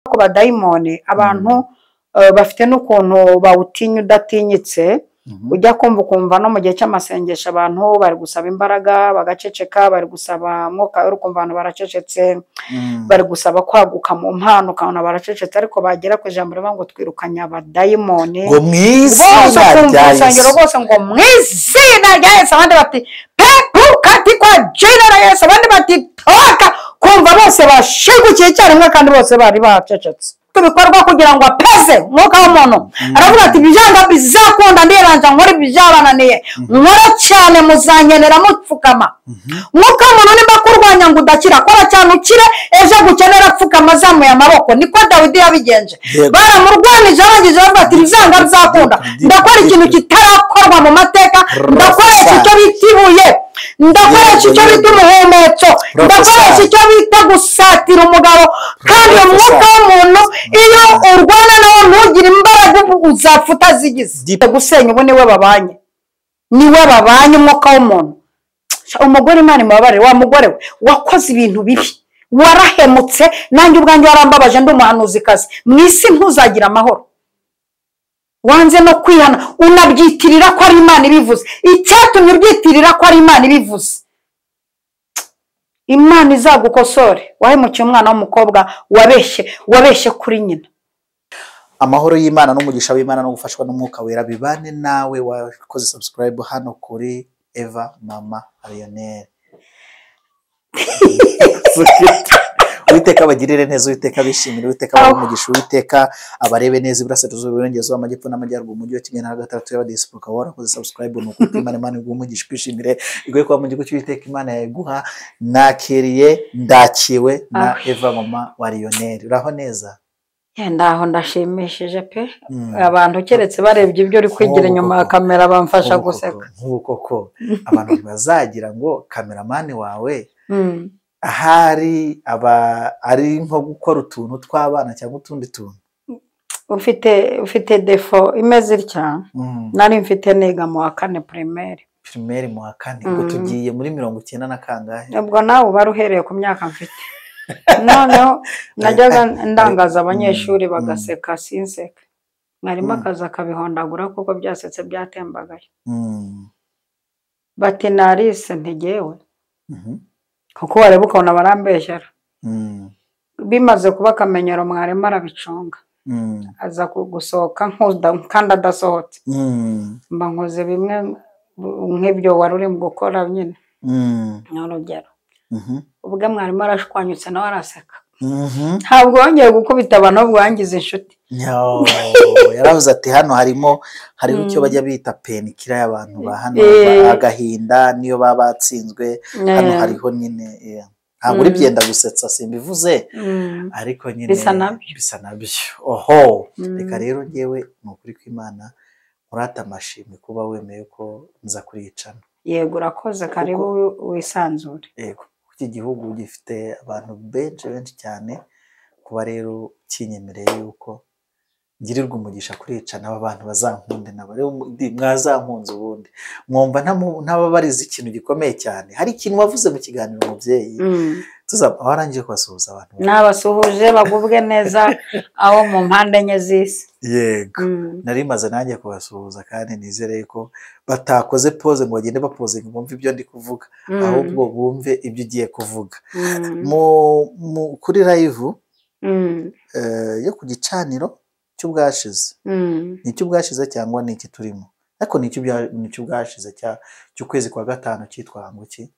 Ku badayimoni abantu bafite n'ukuntu bawutinya udatinyitse. Ujya kumva ukumva no mu gihe cy'amasengesho abantu bari gusaba imbaraga bagaceceka, bari gusaba mwuka uri kumva abantu baracecetse, bari gusaba kwaguka mu mpano ukabona baracecetse, ariko bagera ku ijambo rivuga ngo twirukanye abadayimoni ngo mu izina rya Yesu, rwose ngo mu izina rya Yesu, abandi bati pepu kwa jina la Yesu, abandi bati toka, kumva bose bashigukiye icyarimwe kandi bose bari bacecetse. Bikorwa kugira ngo apeze umwuka w'umuntu. Aravuga ati ibyanga bizakunda ndiranja nkora ibyabananiye, nkora cyane muzankenera mupfukama. Umwuka w'umuntu nimba kurwanya ngo udakira, kora cyane ukire, ejo gukenera apfukama azamuye amaboko. Niko Dawidi yabigenje, baramurwanije arangije aravuga ati bizanga bizakunda, ndakora ikintu kitarakorwa mu mateka, ndakoresha icyo bita ibuye, ndakoresha icyo bita umuhumetso, ndakoresha icyo bita gusatira umugabo. Kandi umwuka w'umuntu iyo urwana nawe ntugire imbaraga uzapfa utazigize. Gusenya ubu niwe babanye, niwe babanye umwuka w'umuntu. Umugore Imana imubabarire, wa mugore we wakoze ibintu bibi, warahemutse, nanjye ubwanjye warambabaje, ndi umuhanuzikazi mu isi ntuzagira amahoro. Wanze no kwihana, unabyitirira ko ari Imana ibivuze. Icyatumye ubyitirira ko ari Imana ibivuze, Imana izagukosore. Wahemukiye umwana w'umukobwa, wabeshye, wabeshye kuri nyina. Amahoro y'Imana n'umugisha w'Imana no gufashwa n'umwuka wera bibane nawe wakoze subscribe hano kuri Eva Mama Lionel. Uwiteka abagirire neza, Uwiteka abishimire, Uwiteka abahe umugisha, Uwiteka abarebe neza iburasirazuba, iburengerazuba, amajyepfo n'amajyaruguru, umujyi wa Kigali na gatatu y'abadiyasipora. Warakoze subscribe, ni ukuri Imana, Imana iguhe umugisha, kwishimire iguhe kuba mu gihugu cy'Uwiteka Imana yayiguha. Nakiriye, ndakiwe na Eva Mama wa Lionel. Uraho neza? Ndaho, ndashimishije pe. Abantu keretse barebye ibyo uri kwigira inyuma ya kamera bamfasha guseka. Nk'ubu koko abantu ntibazagira ngo kameramani wawe ahari aba ari nko gukora utuntu tw'abana cyangwa utundi tuntu. Ufite defo imeze itya. Nari mfite niga mu wa kane primaire. Primaire mu wa kane, ubwo tugiye muri 90 na kangahe? Ubwo nawe uba uhereye ku myaka mfite. Noneho najyaga ndangaza abanyeshuri bagaseka sinseka, mwarimu akaza akabihondagura kuko byasetse byatembagaye. Bati narise ntigewe, kuko wareba ukabona barambeshyara. Bimaze kuba akamenyero mwarimu arabicunga, aza gusohoka kandi adasohotse. Mba nkoze bimwe nk'ibyo wari urimo gukora nyine, ni urugero. Ubwo mwarimu arashwanyutse nawe araseka. Ntabwo wongeye gukubita abantu ahubwo wangize inshuti. Yaravuze ati hano harimo hariho icyo bajya bita penikira y'abantu ba hano, agahinda niyo baba batsinzwe. Hano hariho nyine, ntabwo uri byenda gusetsa simbivuze, ariko nyine bisa nabyo. Oho, reka rero ngewe ni ukuri kw'Imana nkurata amashimwe kuba wemeye ko nza kuricana. Yego urakoze, karibu wisanzure. Yego, iki gihugu gifite abantu benshi benshi cyane, kuba rero kinyemereye yuko ngirirwa umugisha kuricana, aba bantu bazankunde nabo rero mwazankunze ubundi mwumva ntababariza ikintu gikomeye cyane. Hari ikintu wavuze mu kiganiro umubyeyi, warangije kubasuhuza abantu. Nabasuhuje bagubwe neza aho mu mpande enye z'isi. Yego, nari maze nanjye kubasuhuza kandi nizere ko batakoze pose ngo bagende bapoze ngo bumve ibyo ndi kuvuga, ahubwo bumve ibyo ugiye kuvuga. Kuri live yo ku gicaniro cy'ubwashize, ni icy'ubwashize cyangwa ni iki turimo? Ariko ni icy'ubwashize cy'ukwezi kwa gatanu cyitwa ngo iki?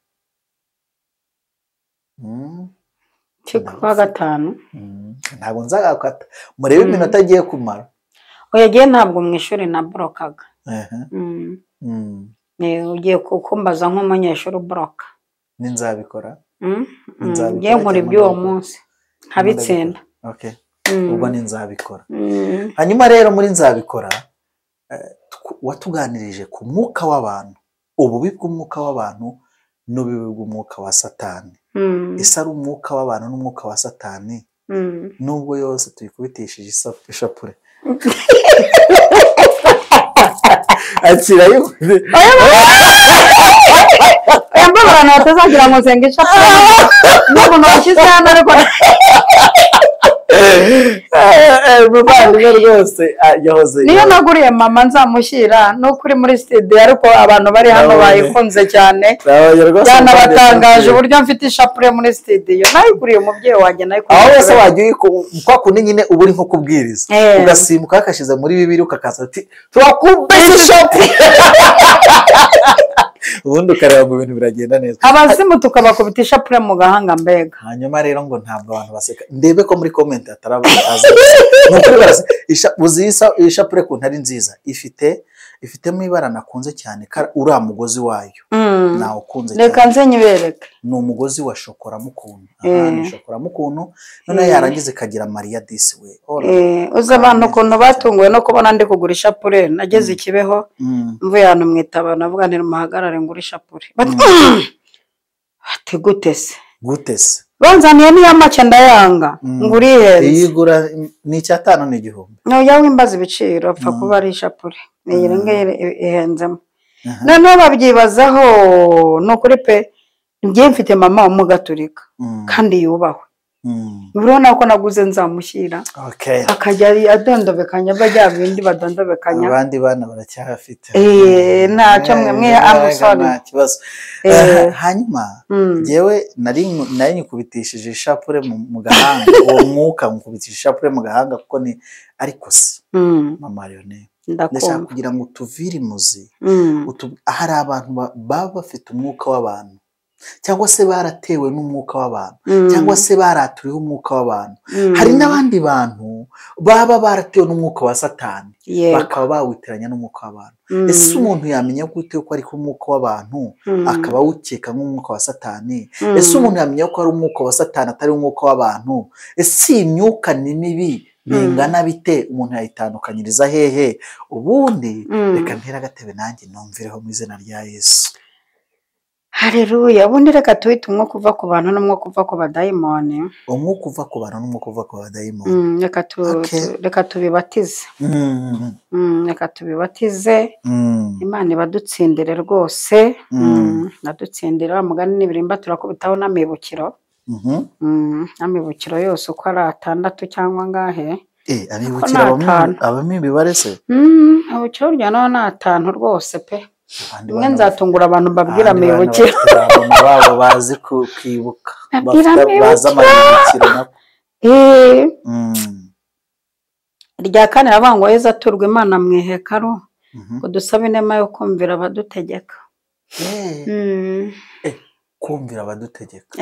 Cy'ukwa gatanu ntabwo nzagakata, murebe iminota agiye kumara. Oya giye ntabwo mu ishuri naborokaga. Ugiye kukumbaza nk'umunyeshuri uboroka. Ninzabikora. Ngiye nkora iby'uwo munsi nkabitsinda. Ubwo ni nzabikora. Hanyuma rero muri nzabikora watuganirije ku mwuka w'abantu, ububi bw'umwuka w'abantu n'ububi bw'umwuka wa Satani. Ese ari umwuka w'abantu n'umwuka wa Satani, nubwo yose tuyikubitishije ishapure? Akira yuko abantu batazagira ngo nsenga ishapure, n'ubu nashyize hano ariko Muvandimwe rwose yahoze. Niyo naguriye mama nzamushyira n'ukuri muri studio, ariko abantu bari hano bayikunze cyane, byanabatangaje uburyo mfite ishapure muri studio. Nayiguriye umubyeyi wanjye, nayikuriye. Aho wese wajya kwa kundi nyine uba uri nko kubwiriza, ugasimbuka akashize muri bibiri ukakaza ati turakubise ishapure, ubundi ukareba ngo ibintu biragenda neza. Abazimu tukabakubita ishapure mu gahanga mbega. Hanyuma rero ngo ntabwo abantu baseka, ndebe ko muri comment atarabaza. Uzi ishapure kuntu ari nziza, ifitemo ibara nakunze cyane, uriya mugozi wayo nawukunze cyane. Reka nze nyibereke. Ni umugozi wa shokora mukuntu, ni shokora mukuntu, noneho yarangiza ikagira Mariya disi we. Uzi abantu ukuntu batunguwe no kubona ndi kugura ishapure. Nageze Ikibeho mvuye ahantu mu itaba, navuga nti muhagarare ngura ishapure. Bati gute se? Gute se? Banzaniye niya make ndayanga, ngura ihenze. Iyi igura ni 500 ni 1000. Oya wimbaza ibiciro, apfa kuba ari ishapure. Iyi ngiyi ihenzemo. Noneho babyibazaho, ni ukuri pe, njye mfite mama w'umugaturika kandi yubahwe. Urabona ko naguze nzamushyira, akajya adondobekanya bajya bindi badondobekanya. Abandi bana baracyafite. Ntacyo mwe amusore. Nta kibazo. Hanyuma njyewe nari nyikubitishije ishapure mu gahanga, uwo mwuka nkubitishije ishapure mu gahanga kuko ni ariko se mama Leone, ndashaka kugira ngo tuvire imuzi ahari abantu baba bafite umwuka w'abantu, cyangwa se baratewe n'umwuka w'abantu, cyangwa se baraturiwe umwuka w'abantu. Hari n'abandi bantu baba baratewe n'umwuka wa Satani, bakaba bawiteranya n'umwuka w'abantu. Ese umuntu yamenya gute ko ari umwuka w'abantu akaba awukeka nk'umwuka wa Satani? Ese umuntu yamenya ko ari umwuka wa Satani atari umwuka w'abantu? Ese iyi myuka ni mibi bingana bite? Umuntu yayitandukanyiriza hehe? Ubundi reka mpera agatebe nanjye numvireho mu izina rya Yesu. Haleluya. Ubundi reka tuhite umwuka uva ku bantu n'umwuka uva ku badayimoni. Umwuka uva ku bantu n'umwuka uva ku badayimoni. Reka tubibatize. Reka tubibatize. Imana ibadutsindire rwose. Nadutsindira mugani n'ibirimba turakubitaho n'amibukiro. Amibukiro yose uko ari 6 cyangwa angahe? Amibukiro abamo imibare se? Amibukiro burya naho ni 5 rwose pe. Mwe nzatungura abantu mbabwira amibukiro. Babo bazi kwibuka, bazi amibukiro nako. Irya kane ravuga ngo Yezu aturwa Imana mu ihekaru, ngo dusabe inema yo kumvira abadutegeka. Kumvira abadutegeka.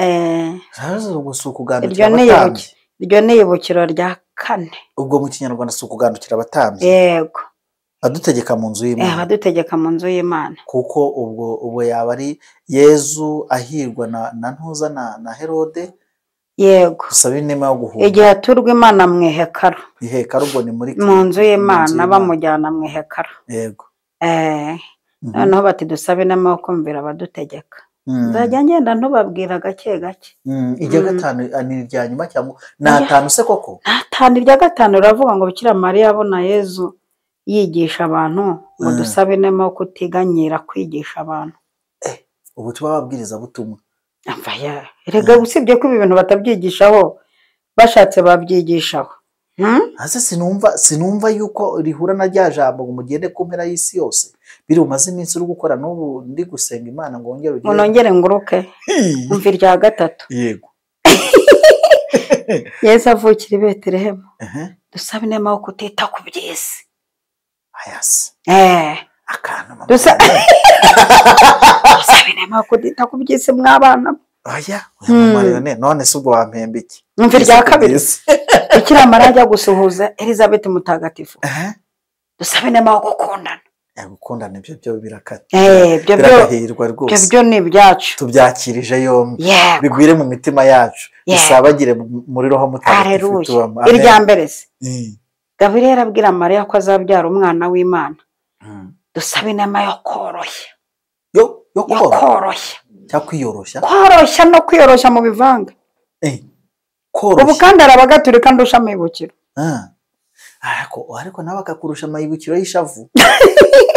Ubwo si ukugandukira abatambyi. Iryo ni ibukiro rya kane. Ubwo mu kinyarwanda si ukugandukira abatambyi. Yego. Adutegeka mu nzu y'Imana. Abadutegeka mu nzu y'Imana. Kuko ubwo yaba ari Yezu ahirwa na ntuza na Herode. Yego. Gusaba inema yo guhunga. Igihe aturwa Imana mu ihekaru. Ihekaru ubwo ni muri mu nzu y'Imana bamujyana mu ihekaru. Yego. Noneho bati dusabe inema yo kumvira abadutegeka. Nzajya ngenda ntubabwira gake gake. Irya gatanu ni irya nyuma cyangwa ni 5 se koko? Ni 5. Irya gatanu riravuga ngo Bikira Mariya abona Yezu yigisha abantu, ngo dusabe inema yo kutiganyira kwigisha abantu. Ubu tubabwiriza butumwa. Erega usibye ko ibi bintu batabyigishaho, bashatse babyigishaho. Hase sinumva yuko rihura na rya jambo ngo mugende ku mpera y'isi yose. Biri umaze iminsi uri gukora n'ubu ndi gusenga Imana ngo wongere ugere. Nongere nguruke. Umva irya gatatu. Yego. Yezu avukira i Betelehemu. Dusabe inema yo kutita ku by'isi. Ayasi. Akantu mama. Dusabe inema yo kutita ku by'isi mwabana. Oya, mama Leone, none se ubwo wampemba iki? Umva irya kabiri. Bikira Mariya ajya gusuhuza Elizabeth mutagatifu. Dusabe inema yo gukundana. Gukundana ibyo byo birakata. Birahirwa rwose. Ibyo byo ni ibyacu. Tubyakirije yombi. Bigwire mu mitima yacu. Dusabagire muri roho mutagatifu tubamo. Irya mbere se. Gaburiyeli abwira Mariya ko azabyara umwana w'Imana. Dusabe inema yo koroshya. Yo koroshya. Cyangwa kwiyoroshya. Koroshya no kwiyoroshya mu bivanga. Koroshya. Ubu kandi arabagaturika ndusha amibukiro. Ariko nawe akakurusha amibukiro y'ishavu.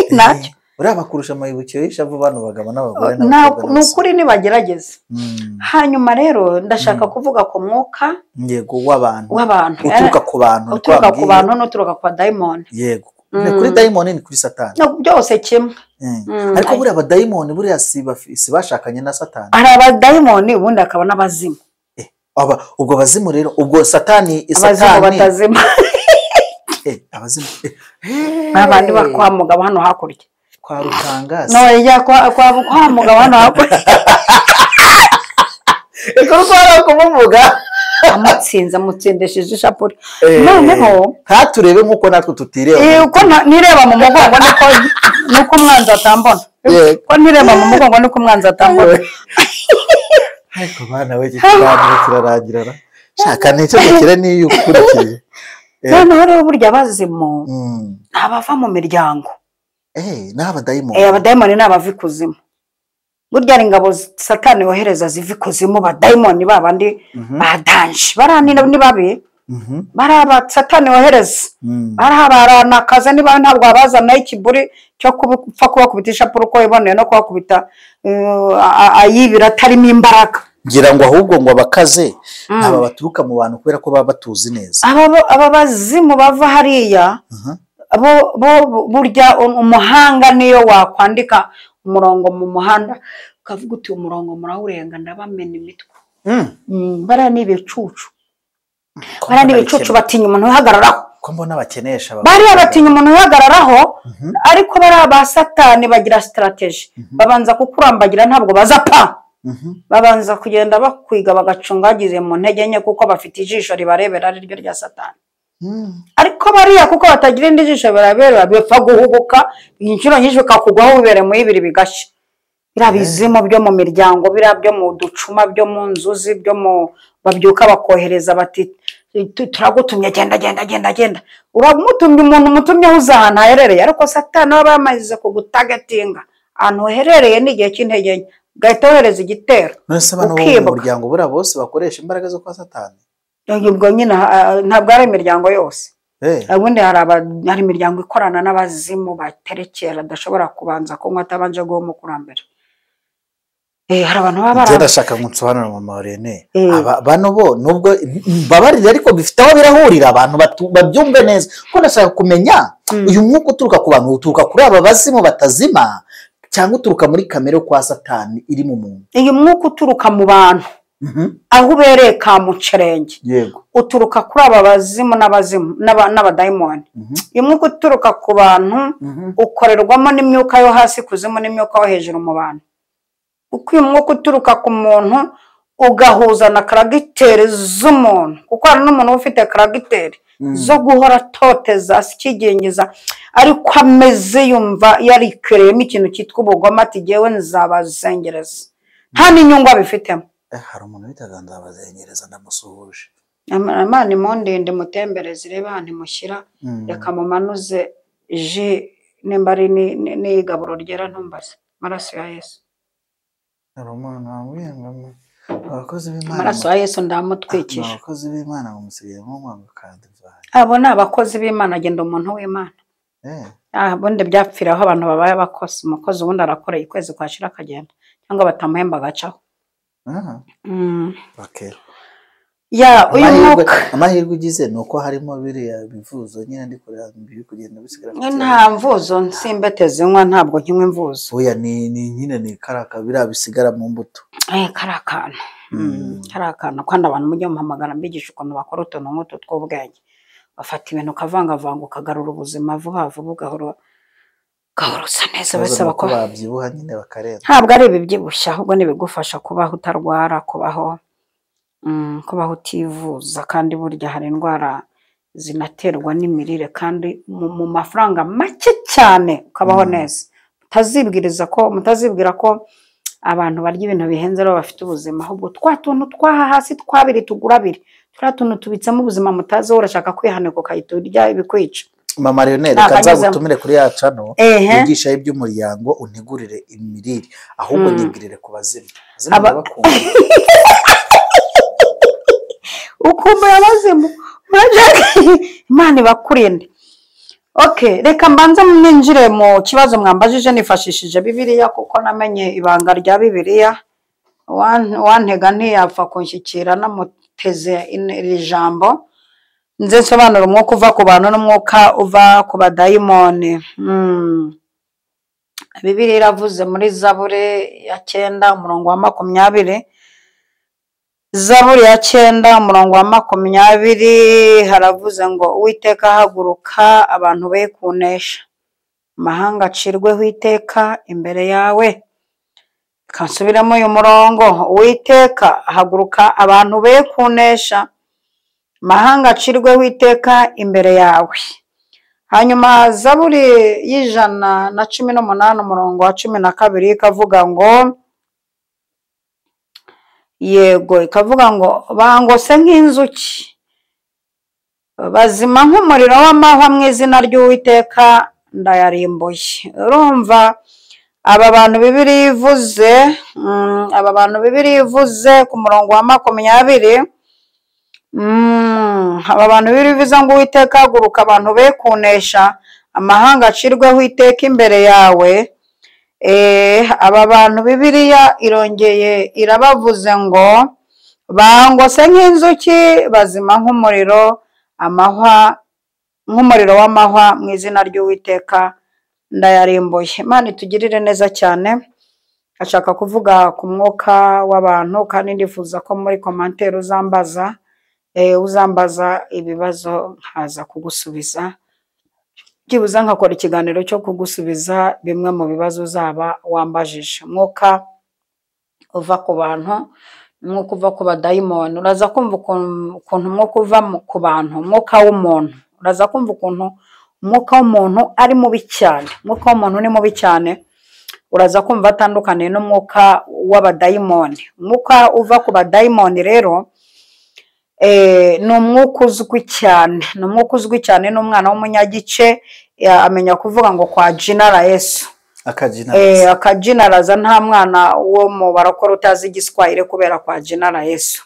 Nacyo. Uriya bakurusha amahibukiro y'ishavu bano bagabo n'abagore. Ni ukuri nibagerageza. Hanyuma rero ndashaka kuvuga ku mwuka yego w'abantu uturuka ku bantu, uturuka ku bantu n'uturuka kwa dayimoni. Yego, kuri dayimoni ni kuri satani byose kimwe. Ariko buriya abadayimoni buriya si bashakanye na satani. Hari abadayimoni ubundi akaba n'abazimu. Ubwo bazimu rero ubwo satani abazimu batazima. Abazimu abandi bakwa mugabo hano hakurya kwa Rutangaza. No ya kwa mugabo hano hakurya. Eko rukora kumuvuga amutsinze amutsindesheje ishapure. Noneho ntaturebe nkuko natwe tutireba. Uko nireba mu mugongo niko nuko umwanzi atambona. Ko nireba mu mugongo niko umwanzi atambona. Ariko bana we kiganiro kirarangira. Shaka nicyo gikire niyo ukurikiye. Noneho rero burya abazimu abava mu miryango. N'abadayimoni. Abadayimoni ni abava ikuzimu. Burya ari ingabo satani yohereza ziva ikuzimu, badayimoni babandi badanje barani ni babi, baraba satani yohereza barabaranakaza niba ntabwo abazana ikiburi cyo kupfa kubakubita ishapure uko iboneye no kubakubita ayibira atarimo imbaraga. Ngira ngo ahubwo ngo abakaze aba baturuka mu bantu kubera ko baba batuzi neza. Aba bazimu bava hariya bo burya umuhanga niyo wakwandika umurongo mu muhanda ukavuga uti umurongo murawurenga ndabamena imitwe. Bara ni ibicucu. Bara ni ibicucu batinya umuntu uhagararaho. Ko mbona bakenesha bariya batinya umuntu uhagararaho, ariko bari ba satani bagira strategy. Babanza kukurambagira ntabwo baza pa. Babanza kugenda bakwiga bagacunga bagize mu ntege nke kuko bafite ijisho ribarebera ari ryo rya satani. Ariko bariya kuko batagira indi jisho barabera bipfa guhuguka inshuro nyinshi bikakugwaho bibere mu ibiri bigashya. Biriya bizimu byo mu miryango, biriya byo mu ducuma, byo mu nzuzi, byo mu babyuka bakohereza bati turagutumye genda genda genda genda. Uramutumye umuntu umutumye uza ahantu aherereye, ariko satani aba yamaze kugutagatinga ahantu uherereye n'igihe cy'intege nke ugahita wohereza igitero. None bano bo mu muryango buriya bose bakoresha imbaraga zo kwa satani? Ubwo nyine ntabwo ari imiryango yose. Ubundi hari imiryango ikorana n'abazimu baterekera adashobora kubanza kunywa atabanje guha umukurambere. Hari abantu baba bara ndashaka nsobanura mama Rene. Bano bo nubwo babarira ariko bifite aho birahurira abantu babyumve neza. Kuko ndashaka kumenya uyu mwuka uturuka ku bantu uturuka kuri aba bazimu batazima cyangwa uturuka muri kamere kwa satani iri mu muntu. Uyu mwuka uturuka mu bantu aho ubereye ka mucerenge uturuka kuri aba bazimu n'abazimu n'abadayimoni. Uyu mwuka uturuka ku bantu ukorerwamo n'imyuka yo hasi kuzimu n'imyuka yo hejuru mu bantu. Uko uyu mwuka uturuka ku muntu ugahuza na karagiteri z'umuntu, kuko hari n'umuntu ufite karagiteri zo guhora atoteza asikigingiza ariko ameze yumva yarikereyemo ikintu cyitwa ubugome ati jyewe nzabazengereza nta n'inyungu abifitemo. Hari umuntu witaga nzabazengereza ndamusuhuje. Imana imundinde mutembereze irebe ahantu imushyira, reka mumanuze ji nimba ari n'igaburo ryera ntumbaze amaraso ya Yesu. Hari umuntu wambwiye ngo abakozi b'Imana amaraso ya Yesu ndamutwikije. Abakozi b'Imana bamusigaye mu kadivayi. Abo ni abakozi b'Imana, agenda umuntu w'Imana. Ubundi byapfiraho abantu babaye abakozi, umukozi ubundi arakoreye ukwezi kwashira akagenda cyangwa batamuhemba agacaho. Ya uyu mwuka amahirwe ugize ni uko harimo biriya bivuzo nyine ndi kureba biri kugenda bisigara. Nta mvuzo nsimbete zinywa ntabwo nkinywa imvuzo. Oya ni nyine ni karaka biriya bisigara mu mbuto. Kari akantu kandi abantu mujye muhamagara mbigisha ukuntu bakora utuntu nk'utu tw'ubwenge. Bafata ibintu ukavangavanga ukagarura ubuzima vuba vuba ugahora usa neza. Basaba ko babyibuha nyine bakarenza. Ntabwo ari ibibyibushye ahubwo ni ibigufasha kubaho utarwara, kubaho utivuza. Kandi burya hari indwara zinaterwa n'imirire kandi mu mafaranga make cyane ukabaho neza. Mutazibwira ko abantu barya ibintu bihenze rero bafite ubuzima, ahubwo twa tuntu twaha hasi twabiri tugura abiri turiya tuntu tubitsemo ubuzima mutazi, urashaka kwihanika ukahita urya ibikwica. Mama Leonel, reka nzagutumire kuri ya channel yigisha iby'umuryango untegurire imirire, ahubwo nyibwirire ku bazimu. Ukumbuye abazimu, Imana ibakurinde. Okay, reka mbanze mwinjire mu kibazo mwambajije nifashishije Bibiliya, kuko namenye ibanga rya Bibiliya. Wantega ntiyapfa kunshyikira namuteze iri jambo. Nze nsobanura umwuka uva ku bantu n'umwuka uva ku badayimoni. Bibiliya iravuze muri Zaburi ya 9 umurongo wa 20. Zaburi ya 9 umurongo wa 20 haravuze ngo Uwiteka haguruka abantu be kunesha, amahanga acirweho iteka imbere yawe. Kansubiramo uyu murongo, Uwiteka haguruka abantu be kunesha, amahanga acirweho iteka imbere yawe. Hanyuma Zaburi y'118 umurongo wa 12 ikavuga ngo, yego ikavuga ngo bangose nk'inzuki, bazima nk'umuriro w'amahwa, mu izina ry'Uwiteka ndayarimbuye. Urumva aba bantu Bibiliya ivuze, aba bantu Bibiliya ivuze ku murongo wa 20, aba bantu Bibiliya ivuze ngo Uwiteka haguruka abantu be kunesha, amahanga acirweho iteka imbere yawe. Aba bantu Bibiliya irongeye irabavuze ngo bangose nk'inzuki, bazima nk'umuriro amahwa, nk'umuriro w'amahwa, mu izina ry'Uwiteka ndayarimbuye. Imana itugirire neza cyane. Ashaka kuvuga ku mwuka w'abantu, kandi ndifuza ko muri commentaire uzambaza, uzambaza ibibazo nkaza kugusubiza, byibuze nkakora ikiganiro cyo kugusubiza bimwe mu bibazo uzaba wambajije. Umwuka uva ku bantu, umwuka uva ku badayimoni. Uraza kumva ukuntu umwuka uva ku bantu, umwuka w'umuntu. Uraza kumva ukuntu umwuka w'umuntu ari mubi cyane. Umwuka w'umuntu ni mubi cyane. Uraza kumva atandukaniye n'umwuka w'abadayimoni. Umwuka uva ku badayimoni rero ni umwuka uzwi cyane. Ni umwuka uzwi cyane, n'umwana w'umunyagice amenya kuvuga ngo kwa jina la Yesu. Akajinaraza. Nta mwana wo mu barokore utazi igiswahili kubera kwa jina la Yesu.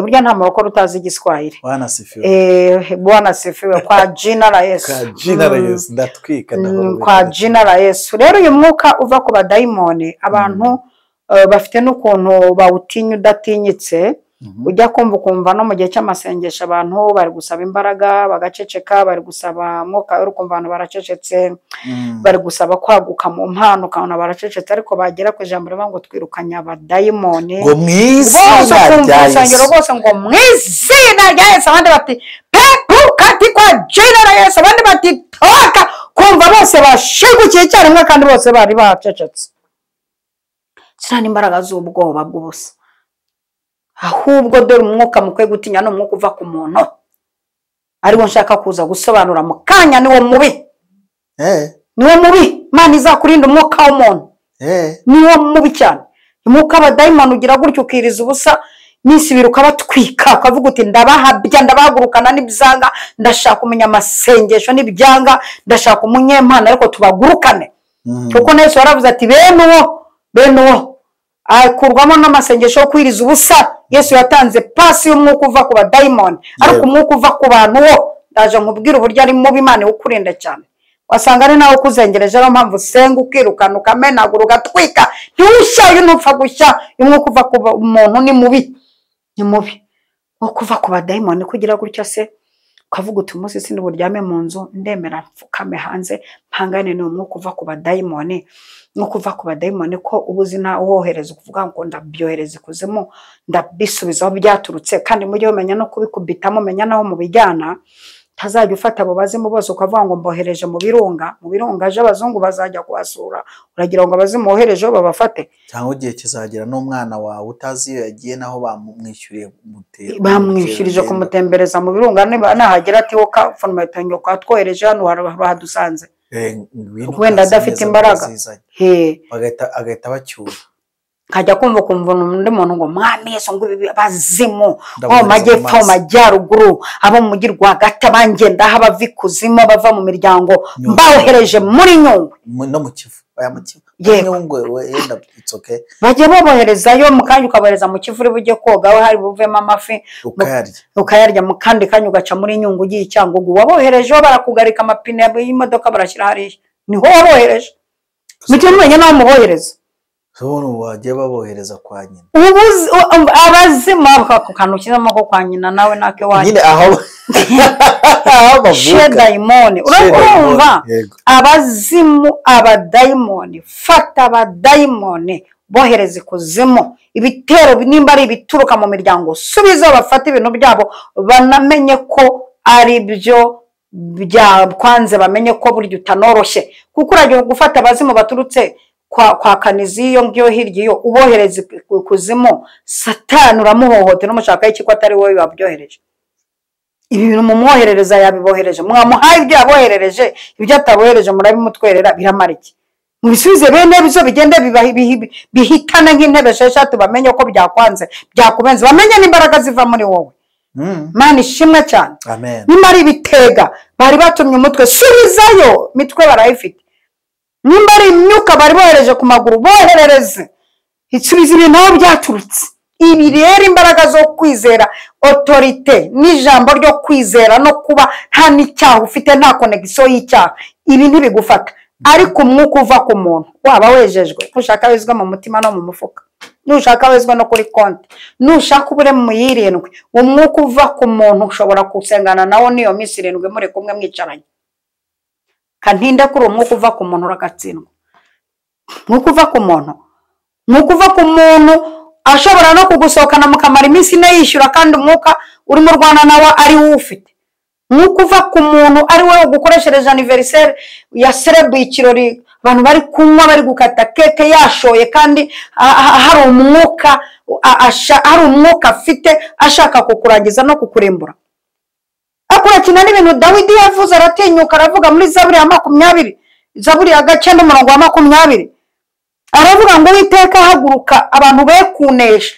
Burya nta murokore utazi igiswahili. Bwana sifiwe. Bwana sifiwe kwa jina la Yesu. Kwa jina la Yesu ndatwika ndahoro. Kwa jina la Yesu. Rero uyu mwuka uva ku badayimoni abantu bafite n'ukuntu bawutinya udatinyitse. Ujya kumva ukumva no mu gihe cy'amasengesho abantu bari gusaba imbaraga bagaceceka, bari gusaba umwuka uri kumva abantu baracecetse, bari gusaba kwaguka mu mpano ukabona baracecetse, ariko bagera ku ijambo rivuga ngo twirukanye abadayimoni ngo mu izina rya Yesu, rwose ngo mu izina rya Yesu, abandi bati pepu kwa jina la Yesu, abandi bati toka, kumva bose bashigukiye icyarimwe kandi bose bari bacecetse. Ziriya ni imbaraga z'ubwoba bw'ubusa. Ahubwo dore umwuka mukwiye gutinya ni umwuka uva ku muntu, ariwo nshaka kuza gusobanura mu kanya. Niwo mubi, niwo mubi. Imana izakurinda umwuka w'umuntu, niwo mubi cyane. Umwuka w'abadayimoni ugira gutyo ukiriza ubusa iminsi ibiri ukabatwika, ukavuga uti ndabahabya, ndabahagurukana n'ibyanga, ndashaka kumenya amasengesho n'ibyanga, ndashaka umunyempano, ariko tubagurukane. Kuko na Yesu yaravuze ati bene uwo, bene uwo akurwamo n'amasengesho yo kwiriza ubusa. Yesu yatanze pasi y'umwuka uva ku badayimoni, ariko umwuka uva ku bantu wo ndaje nkubwira uburyo ari mubi. Imana iwukurinda cyane. Wasanga ari nawe ukuzengereje, ariyo mpamvu usenga ukirukana ukamenagura ugatwika, ntiwushya uyu ntupfa gushya. Umwuka uva ku muntu ni mubi, ni mubi. Wo kuva ku badayimoni kugira gutya se ukavuga uti umunsi sindi buryame mu nzu, ndemera mfukame hanze mpangane ni umwuka uva ku badayimoni. Umwuka uva ku badayimoni ko ubuzi nta wohereza ukuvuga ngo ndabyohereza ikuzimu, ndabisubiza aho byaturutse, kandi mujye mumenya no kubikubitamo, menya naho mubijyana. Ntazajya ufata abo bazimu bose ukavuga ngo mbohereje mu birunga, mu birunga aje abazungu bazajya kuhasura, uragira ngo abazimu woherejeho babafate? Cyangwa igihe kizagera n'umwana wawe utazi iyo yagiye naho bamwishyuriye, bamwishyurije kumutembereza mu birunga, nahagera ati wo kafonometanyo katwohereje hano bahadusanze, wenda adafite imbaraga, agahita bacyura. Kajya kumva kumva undi muntu ngo mwami Yesu, ngo ibi bazimu bo mu majyepfo, mu majyaruguru, abo mu mujyi rwagati, abangendaho, abava ikuzimu, bava mu miryango, mbawohereje muri Nyungwe no mu Kivu. Oya, mu Kivu. Yego. Nyungwe we yenda, it's okay. Bajya baboherezayo mu kanya, ukabohereza mu Kivu uri bujye koga, we hari buvemo amafi. Ukayarya. Ukayarya. Mu kandi kanya ugaca muri Nyungwe ugiye i Cyangugu, waboherejeho barakugarika, amapine y'imodoka barashyira hariya, niho wabohereje. Mujye mumenya n'aho mubohereza. Ubu bagiye babohereza kwa nyina. Abazimu ako kantu ushyizemo ko kwa nyina nawe nake wanyu. Nyine aho bavuka. Shedayimoni, urumva? Yego. Abazimu, abadayimoni, fata abadayimoni bohereza ikuzimu. Ibitero nimba ari ibituruka mu miryango, subiza, bafate ibintu byabo, banamenye ko ari byo byakwanze, bamenye ko burya utanoroshye, kuko uragiye gufata abazimu baturutse kwa Kanizi iyo ngiyo hirya, iyo ubohereza ikuzimu, Satani uramuhohotera umushakaho iki ko atari wowe wabyohereje? Ibi bintu mumwoherereza yabibohereje, mwamuhaye ibyo yaboherereje, ibyo atabohereje murabimutwerera, biramara iki? Mubisubize bene byo, bigende bihitane nk'intebe esheshatu, bamenye ko byakwanze, byakubenze, bamenye n'imbaraga ziva muri wowe. Mana ishimwe cyane. Amen. Nimba ari ibitega bari batumye umutwe, subizayo, mitwe barayifite. Nimba ari imyuka bari bohereje ku maguru, boherereze, isubiza ibintu aho byaturutse. Ibi rero, imbaraga zo kwizera, autorité n'ijambo ryo kwizera, no kuba nta n'icyaha ufite, nta connexion y'icyaha, ibi ntibigufata. Ariko umwuka uva ku muntu, waba wejejwe, nushaka wezwe mu mutima no mu mufuka, nushaka wezwe no kuri konti, nushaka ubure mu yirindwi, umwuka uva ku muntu ushobora gusengana nawo n'iyo minsi 7 muri kumwe mwicaranye. Kantinde kuri uwo mwuka uva ku muntu, uragatsindwa. Mwuka uva ku muntu, mwuka uva ku muntu ashobora no kugusohokana mukamara iminsi 4 yishyura, kandi umwuka urimo urwana nawe ari wo ufite. Mwuka uva ku muntu ari wowe ugukoreshereje anniversaire, yaserebuye ikirori, abantu bari kunywa, bari gukata cake, yashoye, kandi hari umwuka hari umwuka afite ashaka kukurangiza no kukurimbura. Akurakina n'ibintu Dawidi yavuze, aratinyuka aravuga muri Zaburi ya 20, Zaburi ya 9 umurongo wa 20, aravuga ngo: "Uwiteka, haguruka, abantu be kunesha,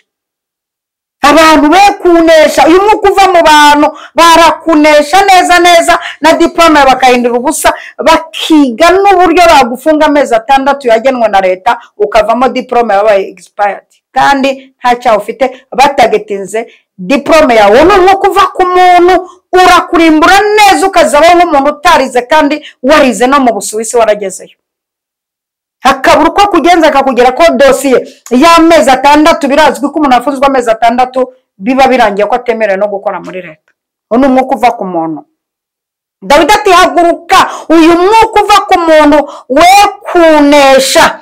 abantu be kunesha." Uyu mwuka uva mu bantu barakunesha neza neza, na diplôme bakahindura ubusa, bakiga n'uburyo bagufunga amezi 6 yagenwe na leta, ukavamo diplôme yabaye expired kandi nta cyaha ufite, batagetinze diplôme yawe. Ni umwuka uva ku muntu, urakurimbura neza, ukazabaho nk'umuntu utarize kandi warize, no mu Busuwisi waragezeyo, hakabura uko akugenza, akakugera ko dosiye y'amezi 6. Birazwi ko umuntu afunzwe amezi 6 biba birangiye ko atemerewe no gukora muri leta. Uwo ni umwuka uva ku muntu. Dawidi ati: "Haguruka, uyu mwuka uva ku muntu we kunesha."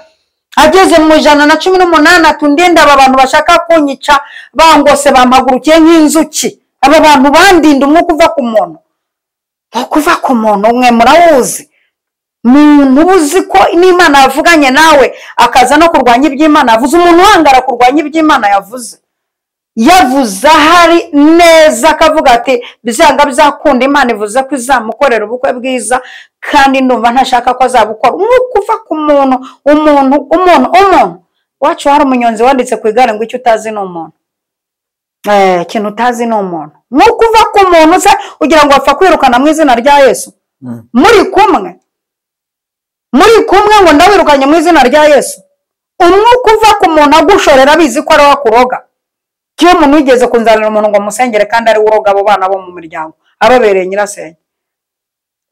Ageze mu 118 ati: "Undinde aba bantu bashaka kunyica, bangose, bampagurukiye nk'inzuki. Aba bantu bandinda umwuka uva ku muntu." Umwuka uva ku muntu umwe murawuzi, muntu uba uzi ko n'Imana yavuganye nawe, akaza no kurwanya iby'Imana yavuze. Umuntu wangara kurwanya iby'Imana yavuze, yavuze ahari neza, akavuga ati: "Byanga byakunda Imana ivuze ko izamukorera ubukwe bwiza, kandi ndumva ntashaka ko azabukora." Umwuka uva ku muntu, umuntu, umuntu, umuntu wacu. Hari umunyonzi wanditse ku igare ngo: "Icyo utazi ni umuntu." Ikintu utazi ni umuntu. Umwuka uva ku muntu se ugira ngo bapfa kwirukana mu izina rya Yesu? Muri kumwe, muri kumwe, ngo ndawirukanye mu izina rya Yesu. Umwuka uva ku muntu agushorera abizi ko ari we akuroga. Iyo umuntu wigeze kunzanira umuntu ngo musengere, kandi ari we uroga abo bana bo mu miryango, ababereye nyirasenge.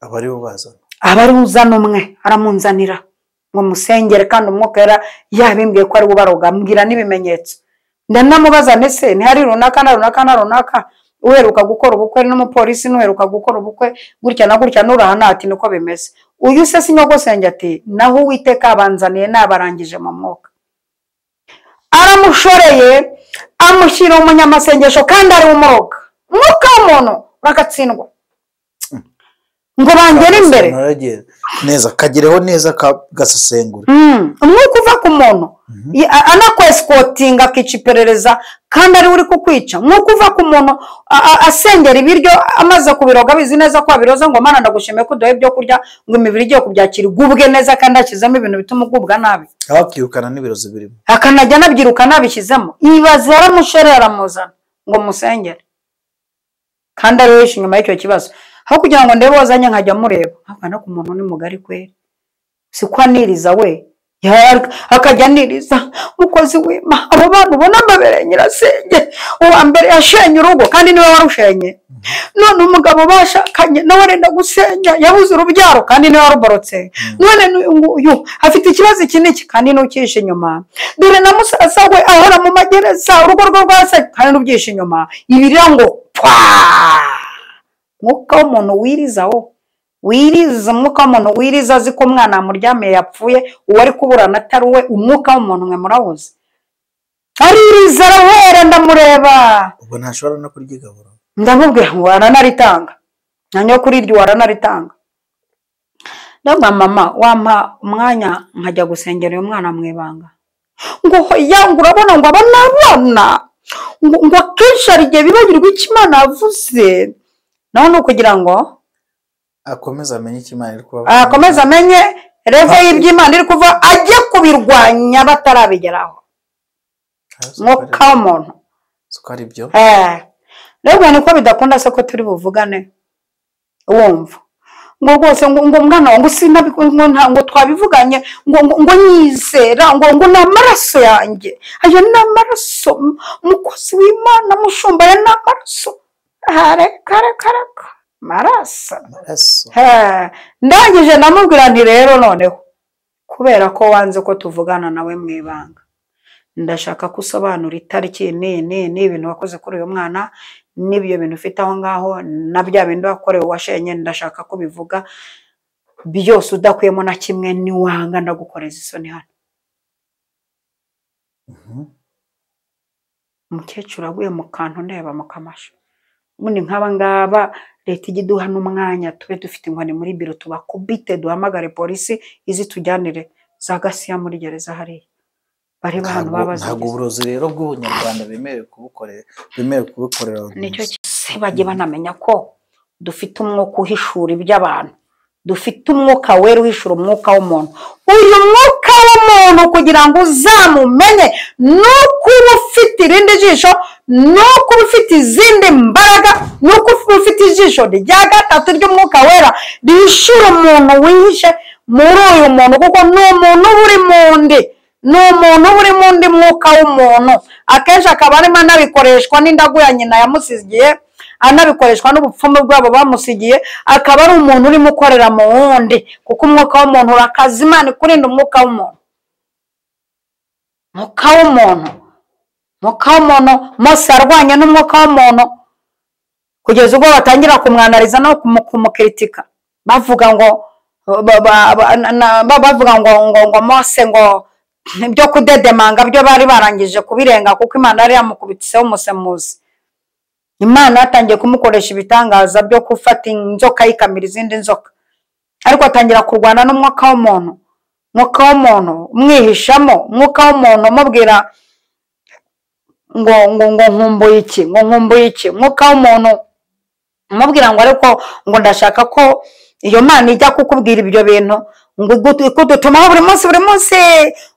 Aba ari bo bazana. Aba ari uzana umwe, aramunzanira ngo musengere, kandi umwuka yari yabimbwiye ko ari we ubaroga, ambwira n'ibimenyetso. Ndanamubaza: "Ndetse ntihari runaka na runaka na runaka uheruka gukora ubukwe n'umupolisi, n'uheruka gukora ubukwe gutya na gutya n'urahana?" Ati: "Niko bimeze." "Uyu se si nyogosenge?" Ati: "Naho Uwiteka abanzaniye nabarangije mu mwuka." Aramushoreye, amushyira umunyamasengesho kandi ari umuroga. Umwuka w'umuntu uragatsindwa ngo bangere imbere. Naragiye neza, kagireho neza, gasesengura. Umwuka uva ku muntu anakwesikotinga, akica iperereza kandi ariwe uri kukwica. Umwuka uva ku muntu asengera ibiryo amaze kubiroga, abizi neza ko wabiroza, ngo: "Mana, ndagushimiye ko uduha ibyo kurya," ngo imibiri igiye kubyakira igubwe neza, kandi hashyizemo ibintu bituma ugubwa nabi. Abakirukana n'ibirozi birimo. Akanajya anabyiruka nabishyizemo. Ibaze, yaramushorera, aramuzana ngo musengere, kandi ari we wishe inyuma y'icyo kibazo. Aho kugira ngo ndebe wazanye, nkajya mureba, ntabwo no ku muntu ni mugari kweri, si ko aniriza we. Akajya aniriza umukozi w'Imana, abo bantu ubona mbabereye nyirasenge, uwa mbere yashenye urugo kandi niwe warushenye, none umugabo bashakanye nawe arenda gusenya, yabuze urubyaro kandi niwe waruborotse, none n'uyu nguyu afite ikibazo iki n'iki kandi n'ucyishe inyuma, dore na musaza we ahora mu magereza, urugo rwe rwase kandi n'ubyishe inyuma, ibirira ngo pwa. Mwuka w'umuntu wirizaho wiriza, umwuka w'umuntu wiriza azi ko umwana amuryamiye yapfuye, uwo ari kuburana atari we, umwuka w'umuntu mwe murawuzi, aririza arahera. Ndamureba ubwo ntashobora no kuryigabura, ndamubwira ngo aranaritanga, ntanyo kuri iryo aranaritanga. Ndabwira mama, wampa umwanya nkajya gusengera uyu mwana mu ibanga, ngo hoya, ngo urabona ngo aba nabona ngo akenshi hari igihe bibagirwa icyo Imana yavuze, naho ni ukugira ngo akomeze amenye icyo Imana iri kuvuga, akomeze amenye revo y'iby'Imana iri kuva, ajye kubirwanya batarabigeraho. Mwuka w'umuntu siko ari byo. Rero niko bidakunda se ko turi buvugane wumva ngo rwose ngo mwana ngo ngo twabivuganye ngo nyizera ngo ni amaraso yanjye, ayo ni amaraso mukozi w'Imana mushumba, ayo ni amaraso, reka reka reka maraso. Ndangije ndamubwira nti rero noneho kubera ko wanze ko tuvugana nawe mu ibanga, ndashaka ko usobanura itariki ni ibintu wakoze kuri uyu mwana, n'ibyo bintu ufite aho ngaho, na bya bindi wakorewe washenye, ndashaka ko bivuga byose udakuyemo na kimwe, niwanga ndagukoreza isoni hano. Umukecuru aguye mu kantu ndeba mu kamasho. Ubundi nk'aba ngaba leta ijya iduha n'umwanya, tube dufite inkoni muri biro, tubakubite, duhamagare polisi izitujyanire za Gasiya muri gereza hariya. Bari bantu babazigize. Ntabwo uburozi rero bw'ubunyarwanda bemerewe kubukorera. Nicyo se bajye banamenya ko dufite umwuka uhishura iby'abantu, dufite umwuka wera uhishura umwuka w'umuntu. Uyu mwuka w'umuntu kugira ngo uzamumenye nuko uba ufite irindi jisho, nuko uba ufite izindi mbaraga, nuko uba ufite ijisho rya gatatu ry'umwuka wera rihishura umuntu wihishe muri uyu muntu, kuko ni umuntu uba uri mu ndi, ni umuntu uba uri mu ndi mwuka w'umuntu. Akenshi akaba arimo anabikoreshwa n'indagu ya nyina yamusigiye, anabikoreshwa n'ubupfumu bwabo bamusigiye, akaba ari umuntu urimo ukorera mu wundi, kuko umwuka w'umuntu urakaza. Imana ikurinda umwuka w'umuntu. Umwuka w'umuntu, umwuka w'umuntu, Mose arwanya n'umwuka w'umuntu kugeza ubwo batangira kumwanariza no kumukritika, bavuga ngo bavuga ngo Mose ngo ibyo kudedemanga byo bari barangije kubirenga, kuko Imana yari yamukubitiseho umusemuzi. Imana yatangiye kumukoresha ibitangaza byo gufata inzoka yikamira izindi nzoka, ariko atangira kurwana n'umwuka w'umuntu, umwuka w'umuntu umwihishamo, umwuka w'umuntu umubwira ngo ngo ngo nkumbuye iki, ngo nkumbuye iki, umwuka w'umuntu umubwira ngo ariko ngo ndashaka ko iyo Mana ijya kukubwira ibyo bintu, ngo ikudutumaho buri munsi buri munsi,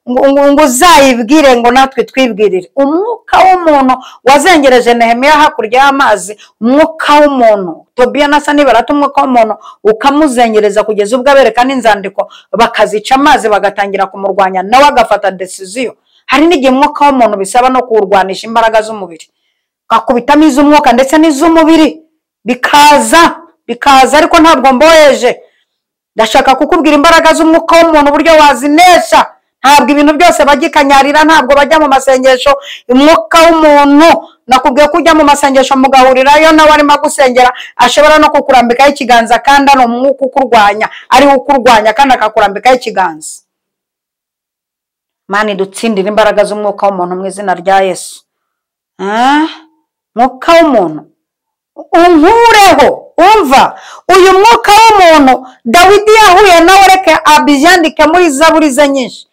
ngo uzayibwire ngo natwe twibwirire. Umwuka w'umuntu wazengereje Nehemiya hakurya y'amazi, umwuka w'umuntu Tobiya na Sanibalati, umwuka w'umuntu ukamuzengereza kugeza ubwo abereka n'inzandiko bakazica amazi bagatangira kumurwanya, nawe agafata decision. Hari n'igihe umwuka w'umuntu bisaba no kuwurwanisha imbaraga z'umubiri, ukakubitamo iz'umwuka ndetse n'iz'umubiri bikaza bikaza, ariko ntabwo mboheje. Ndashaka kukubwira imbaraga z'umwuka w'umuntu uburyo wazinesha. Ntabwo ibintu byose bagikanyarira, ntabwo bajya mu masengesho. Umwuka w'umuntu nakubwiye ko ujya mu masengesho mugahurirayo nawe arimo agusengera, ashobora no kukurambikaho ikiganza kandi ari umwuka ukurwanya, ari ukurwanya kandi akakurambikaho ikiganza. Mani dutsindire imbaraga z'umwuka w'umuntu mu izina rya Yesu. Mwuka w'umuntu unkureho. Umva uyu mwuka w'umuntu Dawidi yahuye nawe, reka abyandike muri zaburi ze nyinshi.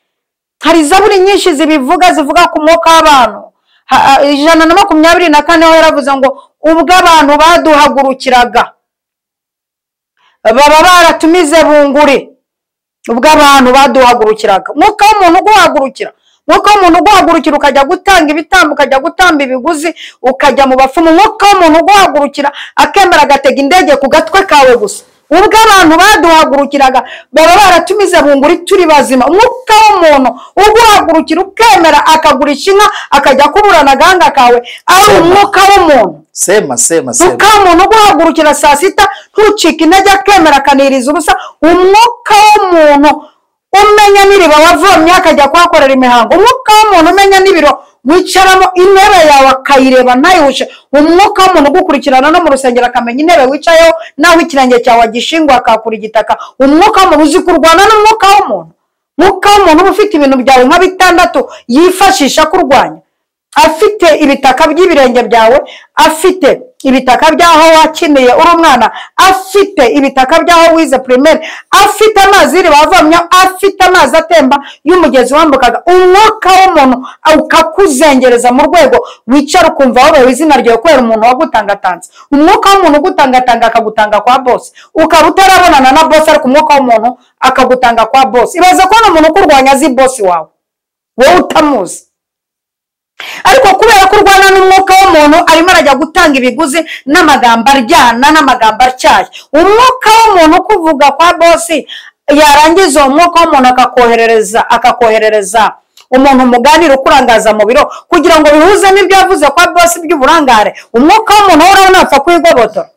Hari zaburi nyinshi zibivuga, zivuga ku mwuka w'abantu. 124 ho yaravuze ngo ubwo abantu baduhagurukiraga baba baratumize bunguri, ubwo abantu baduhagurukiraga. Mwuka w'umuntu uguhagurukira, mwuka w'umuntu uguhagurukira ukajya gutanga ibitambo, ukajya gutamba ibiguzi, ukajya mu bapfumu. Mwuka w'umuntu uguhagurukira akemera agatega indege ku gatwe kawe gusa, Ubwo abantu baduhagurukiraga baba baratumize bunguri turi bazima. Umwuka w'umuntu uguhagurukira ukemera akagurisha inka akajya kuburana agahanga kawe, ari umwuka w'umuntu. Sema sema sema. Umwuka w'umuntu uguhagurukira saa sita ntucike intege akemera akaniriza ubusa. Umwuka w'umuntu umenya n'iriba wavomye akajya kuhakorera imihango. Umwuka w'umuntu umenya n'ibiro wicaramo, intebe yawe akayireba ntayihushe. Umwuka w'umuntu ugukurikirana no mu rusengero akamenya intebe wicayeho naho ikirenge cyawe agishingwa akakura igitaka. Umwuka w'umuntu uzi kurwana n'umwuka w'umuntu. Umwuka w'umuntu uba ufite ibintu byawe nka bitandatu yifashisha kurwanya. Afite ibitaka by'ibirenge byawe, afite ibitaka by'aho wakiniye uri umwana, afite ibitaka by'aho wize primaire, afite amazi y'iriba wavomye, afite amazi atemba y'umugezi wambukaga. Umwuka w'umuntu ukakuzengereza mu rwego wicara ukumva wabaye izina ryawe kubera umuntu wagutangatanze. Umwuka w'umuntu ugutangatanga akagutanga kwa boss, ukaba utarabonana na boss ariko umwuka w'umuntu akagutanga kwa boss. Ibaze kubona umuntu ukurwanya azi boss wawe wowe utamuzi, ariko kubera ko urwana n'umwuka w'umuntu arimo arajya gutanga ibiguzi n'amagambo aryana n'amagambo atyaye. Umwuka w'umuntu kuvuga kwa bosi, yarangiza uwo mwuka w'umuntu akakoherereza umuntu muganira ukurangaza mu biro kugira ngo bihuze n'ibyo yavuze kwa bosi by'uburangare. Umwuka w'umuntu urabona apfa kwigobotora.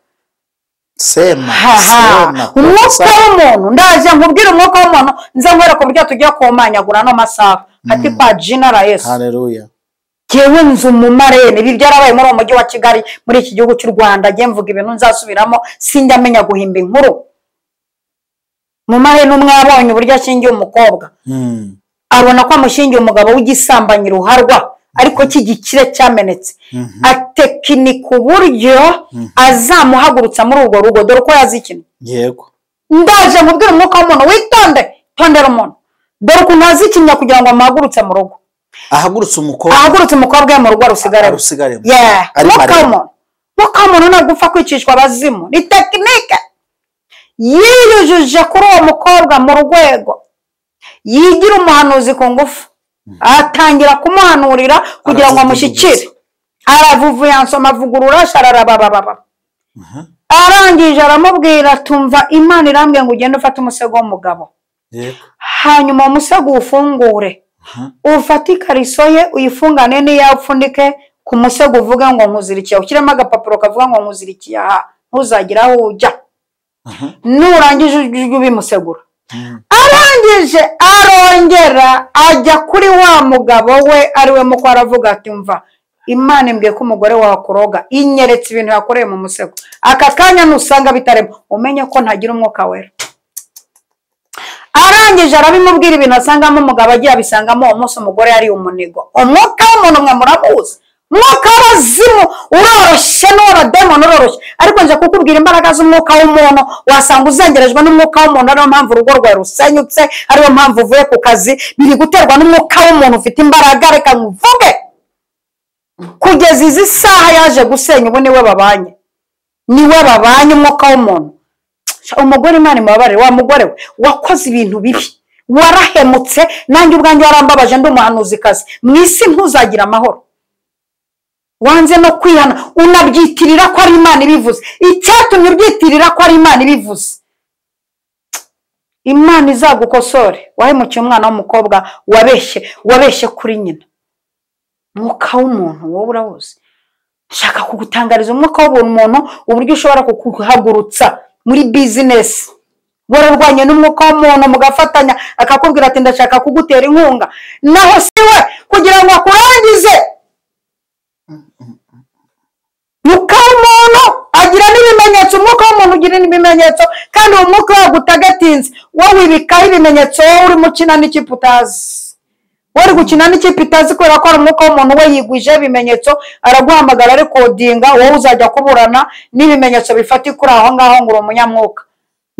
Sema sema. Umwuka w'umuntu ndaje nkubwire umwuka w'umuntu nze nkwereke uburyo tujya komanyagura no masaha ati kwa jina la Yesu. Haleluya. Jewe nzu mu marene ibi byarabaye muri uwo mujyi wa Kigali muri iki gihugu cy'u Rwanda. Ngiye mvuga ibintu nzasubiramo, sinjya amenya guhimba inkuru. Mu marene umwe yabonye uburyo ashingiye umukobwa, abona ko amushingiye umugabo w'igisambanyi ruharwa ariko cy'igikire cyamenetse, atekinika uburyo azamuhagurutsa muri urwo rugo. Dore uko yazikina. Yego. Ndaje nkubwire umwuka w'umuntu, witonde, tondera umuntu. Dore ukuntu azikinya kugira ngo amuhagurutse mu rugo. Ahagurutse umukobwa, ahagurutse umukobwa mu rugo arusigaremo. Yeah. Umwuka w'umuntu ntabwo upfa kwicishwa abazimu, ni tekinike. Yiyujuje kuri uwo mukobwa mu rwego, yigira umuhanuzi ku ngufu, atangira kumuhanurira kugira ngo amushyikire. Aravuvuye ansoma avugurura shararabababa. Arangije aramubwira tumva Imana irambwiye ngo ugende ufate umusego w'umugabo, hanyuma umusego ufungure, ufate ikariso ye uyifungane n'iyawe upfundike ku musego uvuge ngo nkuzirikiye, ushyiremo agapapuro kavuga ngo nkuzirikiye aha ntuzagira aho ujya. Nurangije ujye ubimusegura. Arangije arongera ajya kuri wa mugabo we ariwe muko aravuga ati mva Imana imbwiye ko umugore wawe akuroga, inyeretse ibintu yakoreye mu musego. Aka kanya nusanga bitarimo umenye ko ntagira umwuka wera. Arangije arabimubwira ibintu asangamo umugabo agiye abisangamo uwo munsi umugore yari umunigo. Umwuka w'umuntu mwe muramuzi, umwuka w'abazimu uroroshye n'uw'abademoni uroroshye, ariko nje kukubwira imbaraga z'umwuka w'umuntu wasanga uzengerejwe n'umwuka w'umuntu. Ariyo mpamvu urugo rwawe rusenyutse, ariyo mpamvu uvuye ku kazi, biri guterwa n'umwuka w'umuntu ufite imbaraga. Reka nkuvuge, kugeza izi saha yaje gusenya ubu niwe babanye, niwe babanye umwuka w'umuntu. Umugore Imana imubabarire, wa mugore we wakoze ibintu bibi, warahemutse, nanjye ubwanjye warambabaje ndi umuhanuzikazi. Mu isi ntuzagira amahoro, wanze no kwihana, unabyitirira ko ari Imana ibivuze. Icyatumye ubyitirira ko ari Imana ibivuze, Imana izagukosore. Wahemukiye umwana w'umukobwa, wabeshye, wabeshye kuri nyina. Umwuka w'umuntu wowe urawuzi. Nshaka kugutangariza umwuka w'umuntu uburyo ushobora kukuhagurutsa muri business. Wararwanye n'umwuka w'umuntu mugafatanya, akakubwira ati ndashaka kugutera inkunga, naho siwe kugira ngo akurangize. Umwuka w'umuntu agira n'ibimenyetso, umwuka w'umuntu ugira n'ibimenyetso, kandi uwo mwuka wagutagatinze wowe wibikaho ibimenyetso. Wowe urimo ukina n'ikipe utazi, wari gukina n'ikipe itazi kubera ko ari umwuka w'umuntu we yigwije ibimenyetso, araguhamagara rekodinga, wowe uzajya kuburana n'ibimenyetso bifatika uri aho ngaho ngo uri umunyamwuka.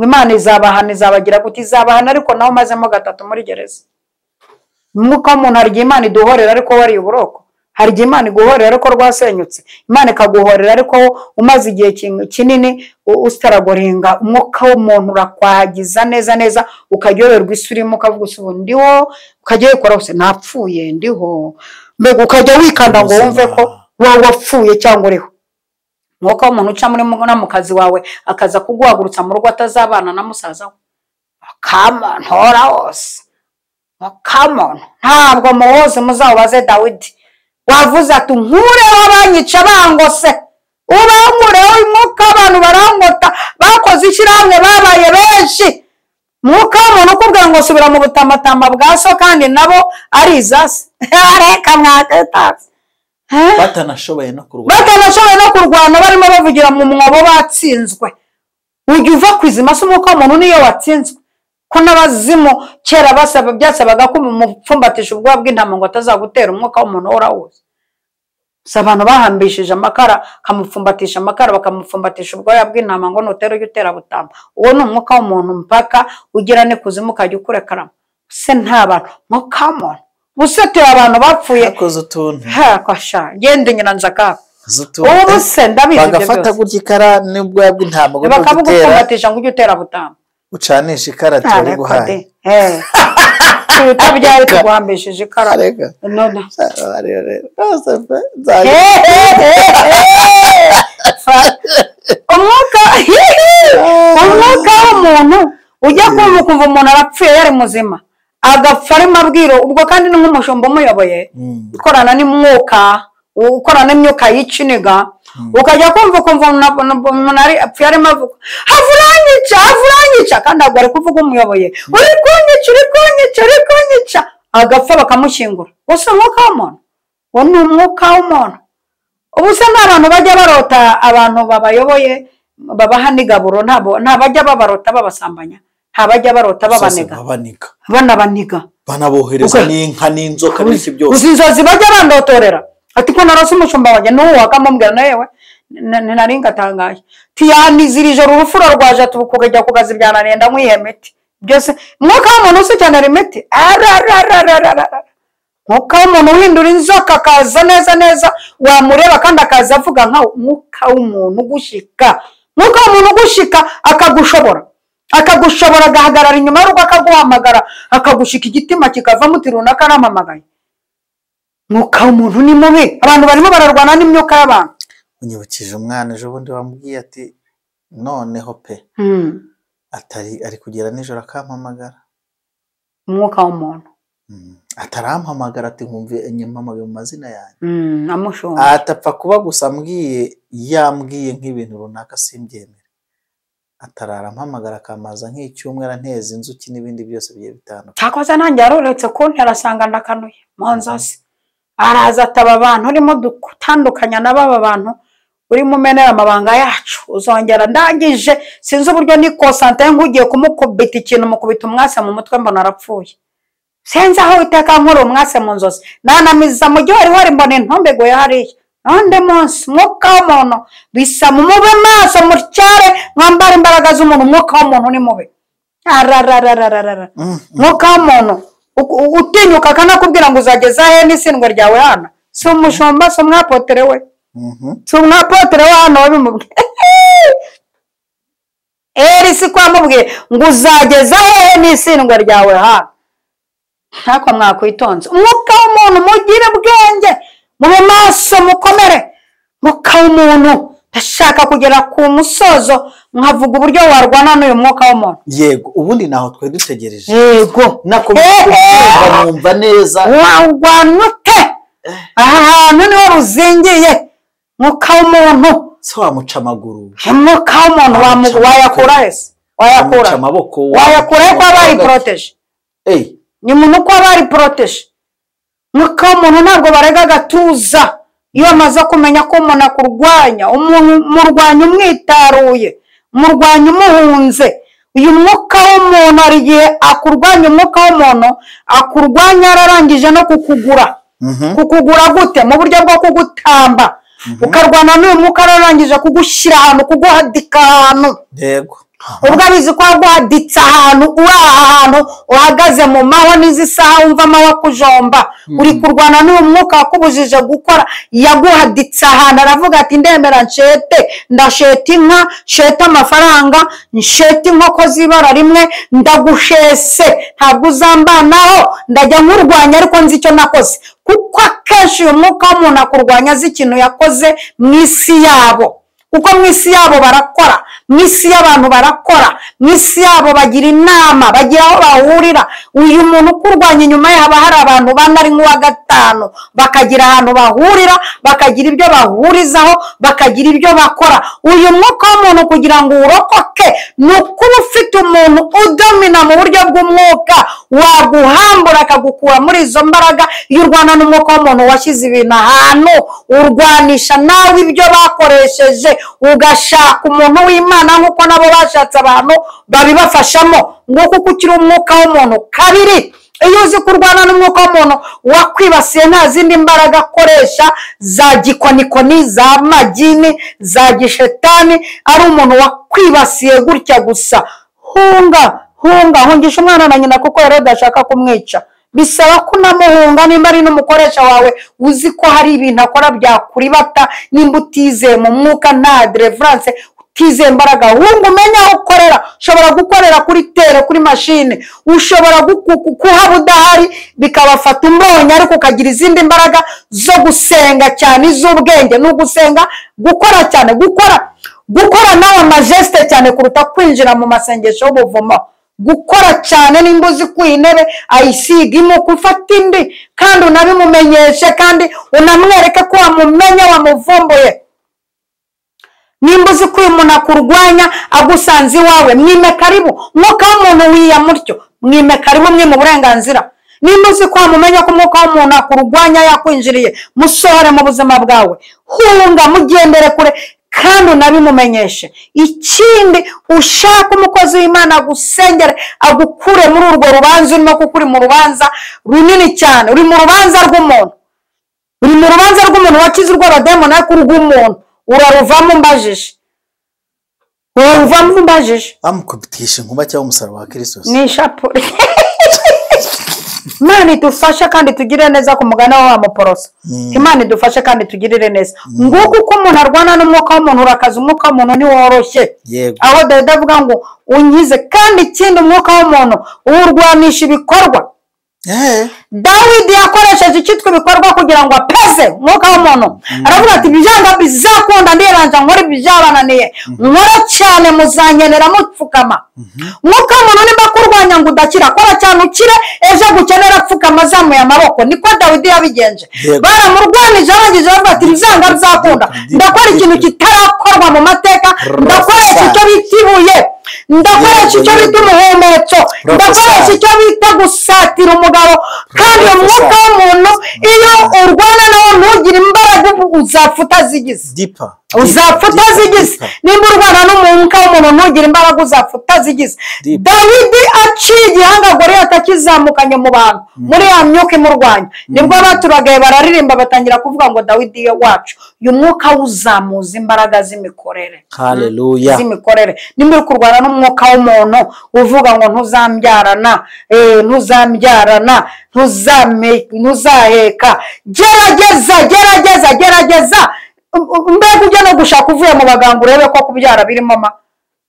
Imana izabahana, izabagira gute? Izabahana, ariko nawe umazemo gatatu muri gereza. Umwuka w'umuntu hari igihe Imana iduhorera ariko wariye uburoko, hari igihe Imana iguhorera ariko rwasenyutse, Imana ikaguhorera ariko umaze igihe kinini utaragorenga. Umwuka w'umuntu urakwagiza neza neza, ukaryoherwa isi urimo, ukavuga uti ubu ndiho, ukajya wikora hose napfuye ndiho, mbega ukajya wikanda ngo wumve ko wowe wapfuye cyangwa uriho. Mwuka w'umuntu uca muri mukazi wawe akaza kuguhagurutsa mu rugo atazabana na musaza we. Kamuntu hose. Kamuntu ntabwo muwuzi, muzawubaze Dawidi wavuze ati nkureho abanyica bangose, ubankureho umwuka w'abantu barangota, bakoze ishyirahamwe babaye benshi. Mwuka w'umuntu ukubwira ngo subira mu butamatama bwa so kandi nabo ari izase. Reka mwaketaze. Batanashoboye no kurwana, batanashoboye no kurwana, barimo bavugira mu mwobo batsinzwe. Ujya uva ku izima se umwuka w'umuntu niyo watsinzwe? Ko n'abazimu kera basaba byasabaga ko mupfumbatisha ubwoba bw'intama ngo atazagutera, umwuka w'umuntu urawuzi. Si abantu bahambishije amakara, bakamupfumbatisha amakara, bakamupfumbatisha ubwoya bw'intama ngo nutera ujye utera butamba. Uwo ni umwuka w'umuntu mpaka ugira n'ikuzimu ukajya ukurekaramo. Se nta bantu, umwuka w'umuntu useteye abantu bapfuye. Yakoze utuntu. Kwasha genda nyiranzaka. Ubu se ndabizi ibyo bagafata byose. Gutya ikara n'ubwoya bw'intama ngo nutera Bakabugupfumbatisha ngo ujye utera butamba. Ucanisha ikara turi guhaye. Utabyaye tuguhambishije ikara. Areka. None. Umwuka umwuka w'umuntu ujya kumva ukumva umuntu arapfuye yari muzima, agapfa arimo abwira ubwo, kandi ni nk'umushumba umuyoboye ukorana n'umwuka, ukorana n'imyuka y'ikiniga. Ukajya kumva ukumva umuntu apfuye arimo avuga havuranyica, havuranyica, kandi ntabwo ari kuvuga umuyoboye, uri kunyica, uri kunyica, uri kunyica, agapfa bakamushyingura. Gusa umwuka w'umuntu uwo ni umwuka w'umuntu. Ubu se nta bantu bajya barota abantu babayoboye babaha n'igaburo? Nta bajya babarota babasambanya, nta bajya barota babanega, Babaniga, banabaniga, banabohereza n'inka n'inzoka n'iki byose. Uzi inzozi bajya bandotorera ati ko narose umushumba wanjye n'uwo wakamubwira nawe nari ngatangaye tiyanizira ijoro urufuro rwaje ati kujya kugaza ibyananiye ndanywiye imiti byose. Umwuka w'umuntu usikenera imiti, arararararara. Umwuka w'umuntu uhindura inzoka akaza neza neza wamureba kandi akaza avuga nkawe. Umwuka w'umuntu ugushika, umwuka w'umuntu ugushika akagushobora, akagushobora agahagarara inyuma y'urugo akaguhamagara, akagushika igitima kikavamo uti runaka arampamagaye. Umwuka w'umuntu ni mubi, abantu barimo bararwana n'imyuka y'abantu. Unyibukije umwana ejo bundi wambwiye ati noneho pe atari ari kugera nijoro akampamagara. Umwuka w'umuntu. Atarampamagara ati nkumve nyampamagaye mu mazina yanjye. Amushonga. Atapfa kuba gusa ambwiye yambwiye nk'ibintu runaka simbyemere, atarara ampamagara akamaza nk'icyumweru anteza inzuki n'ibindi byose bigiye bitandukanye. Cyakoze nanjye yaroretse kuntera asanga ndakanuye mu nzozi, araza ataba abantu urimo dutandukanya na baba bantu urimo umenera amabanga yacu uzongera. Ndangije sinzi uburyo nikosante nk'ugiye kumukubita ikintu, mukubita umwase mu mutwe mbona arapfuye. Sinzi aho iteka nkuru umwase mu nzozi nanamiza mu gihorihori mbona intumbi iguye hariya. N'undi munsi umwuka w'umuntu bisa mube maso mutyare mwambara imbaraga z'umuntu. Umwuka w'umuntu ni mubi, arararararara. Umwuka w'umuntu utinyuka akanakubwira ngo uzageza he n'isindwe ryawe hano. Si umushumba, si umwapotere we, si umwapotere we hano wabimubwiye. Eri si ko wamubwiye ngo uzageza hehe n'isindwe ryawe hano. Ntako mwakwitonze. Umwuka w'umuntu mugire ubwenge, mube maso, mukomere. Umwuka w'umuntu, ndashaka kugera ku musozo nkavuga uburyo warwana n'uyu mwuka w'umuntu. Yego, ubundi naho twari dutegereje. Yego. Nakomeje kubyumva numva neza. Warwana ute? Aha hantu niho ruzingiye. Mwuka w'umuntu. Se wamuca amaguru. Umwuka w'umuntu wayakura hese? Wayakura. Wamuca amaboko. Wayakura he ko aba yiporoteje? Ni umuntu uko aba yiporoteje. Umwuka w'umuntu ntabwo barega agatuza. Iyo amaze kumenya ko umuntu akurwanya, umurwanya umwitaruye, umurwanya umuhunze. Uyu mwuka w'umuntu hari igihe akurwanya, umwuka w'umuntu akurwanya yararangije no kukugura. Kukugura gute? Mu buryo bwo kugutamba. Ukarwana n'uyu mwuka yararangije kugushyira ahantu, kuguhadika ahantu. Yego. Ubwo abizi ko waguhaditse ahantu, uri aha hantu uhagaze mu mahwa n'izi saha wumva amahwa akujomba, uri kurwana n'uyu mwuka wakubujije gukora, yaguhaditse ahantu aravuga ati ndemera nshete, ndasheta inka, nshete amafaranga, nshete inkoko z'ibara rimwe, ndagushese ntabwo uzambanaho, ndajya nkurwanya ariko nzi icyo nakoze. Kuko akenshi uyu mwuka w'umuntu akurwanya azi ikintu yakoze mu isi yabo. Kuko mu isi yabo barakora, mu isi y'abantu barakora, mu isi yabo bagira inama, bagira aho bahurira. Uyu muntu ukurwanya inyuma ye haba hari abantu bane ari nk'uwa gatanu, bakagira ahantu bahurira, bakagira ibyo bahurizaho, bakagira ibyo bakora. Uyu mwuka w'umuntu kugira ngo urokoke ni ukuba ufite umuntu udomina mu buryo bw'umwuka, waguhambura akagukura muri izo mbaraga. Iyo urwana n'umwuka w'umuntu washyize ibintu ahantu, urwanisha nawe ibyo bakoresheje, ugashaka umuntu w'Imana nk'uko nabo bashatse abantu babibafashamo. Nguko uko ukiri umwuka w'umuntu. Kabiri, iyo uzi kurwana n'umwuka w'umuntu wakwibasiye, nta zindi mbaraga akoresha za gikonikoni, za magini, za gishetani, ari umuntu wakwibasiye gutya gusa. Hunga, hunga, hungisha umwana na nyina kuko Herode ashaka kumwica. Bisaba ko unamuhunga nimba ari n'umukoresha wawe uzi ko hari ibintu akora byakuribata, nimba utizeye mu mwuka, nta deliverance, utizeye imbaraga, hunga umenye aho ukorera. Ushobora gukorera kuri tere, kuri mashine, ushobora kuhaba udahari bikabafata umbonye, ariko ukagira izindi mbaraga zo gusenga cyane, iz'ubwenge. Ni ugusenga, gukora cyane, gukora nawe majesite cyane kuruta kwinjira mu masengesho y'ubuvumo. Gukora cyane, nimba uzi ko iyi ntebe ayisiga imuka, ufata indi, kandi unabimumenyeshe, kandi unamwereke ko wamumenye, wamuvumbuye. Nimba uzi ko uyu muntu akurwanya agusanze iwawe, mwime karibu. Umwuka w'umuntu wiyamutyo, mwime karibu, mwime uburenganzira. Nimba uzi ko wamumenya ko umwuka w'umuntu akurwanya yakwinjiriye, musohore mu buzima bwawe, hunga, mugendere kure, kandi unabimumenyeshe. Ikindi, ushaka umukozi w'Imana agusengere, agukure muri urwo rubanza urimo, kuko uri mu rubanza runini cyane. Uri mu rubanza rw'umuntu, uri mu rubanza rw'umuntu wakize urw'abadayimoni, ariko urw'umuntu uraruvamo umbajije, uraruvamo umbajije. Bamukubitisha inkuba cyangwa umusaraba wa Kristo ni ishapure. Imana idufashe kandi tugirire neza ku mugani wa muporoso. Imana idufashe kandi tugirire neza. Nguko uko umuntu arwana n'umwuka w'umuntu, urakaza umwuka w'umuntu ntiworoshye. Aho Dawidi avuga ngo unkize. Kandi ikindi, umwuka w'umuntu uwurwanisha ibikorwa. Dawidi yakoresheje icyitwa ibikorwa kugira ngo apeze umwuka w'umuntu. Aravuga ati ibyanga bizakunda, ndiranja nkora ibyabananiye, nkora cyane muzankenera mupfukama. Umwuka w'umuntu nimba kurwanya ngo udakira, kora cyane ukire, ejo agukenera apfukama azamuye amaboko. Niko Dawidi yabigenje. Baramurwanije, arangije aravuga ati ibyanga bizakunda, ndakora ikintu kitarakorwa mu mateka, ndakoresha icyo bita ibuye, ndakoresha icyo bita umuhumetso, ndakoresha icyo bita gusatira umugabo. Kandi umwuka w'umuntu iyo urwana nawe ntugire imbaraga, uzapfa utazigize, uzapfa utazigize. Nimba urwana n'umwuka w'umuntu ntugire imbaraga, uzapfa utazigize. Dawidi aciye igihanga Goliyati akizamukanye mu bantu, muri ya myuka imurwanya, nibwo abaturage bararirimba batangira kuvuga ngo Dawidi wacu. Uyu mwuka uzamuza imbaraga z'imikorere. Haleluya. Z'imikorere. Nimba uri kurwana n'umwuka w'umuntu uvuga ngo ntuzambyarana, ntuzambyarana, ntuzaheka, gerageza, gerageza, gerageza. Mbega ujya no gushaka uvuye mu baganga urebe ko kubyara birimo ma,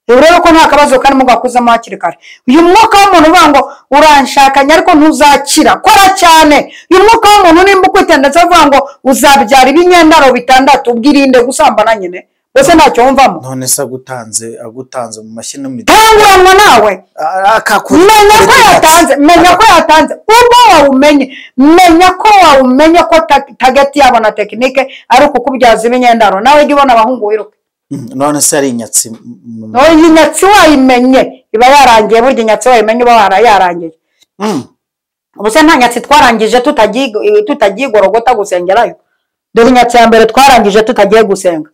urebe ko nta kabazo karimo gakuzamo hakiri kare. Uyu mwuka w'umuntu uvuga ngo uranshakanye ariko ntuzakira, kora cyane. Uyu mwuka w'umuntu nimba ukwitendetse avuga ngo uzabyara ibinyendaro bitandatu, ubwirinde gusambana nyine, mbese ntacyo wumvamo. None se agutanze mu mashyi no mu tanguranwa nawe, menya ko yatanze, menya ko yatanze, ubwo wawumenye, menya ko wawumenye ko tageti yabo na tekinike ari ukukubyaza ibinyendaro, nawe jya ubona abahungu wiruke. None se ari inyatsi? Iyi nyatsi wayimenye iba yarangiye. Burya inyatsi wayimenye uba yarangiye. Ubu se nta nyatsi twarangije tutagiye igorogota gusengerayo? Dore inyatsi ya mbere twarangije tutagiye gusenga.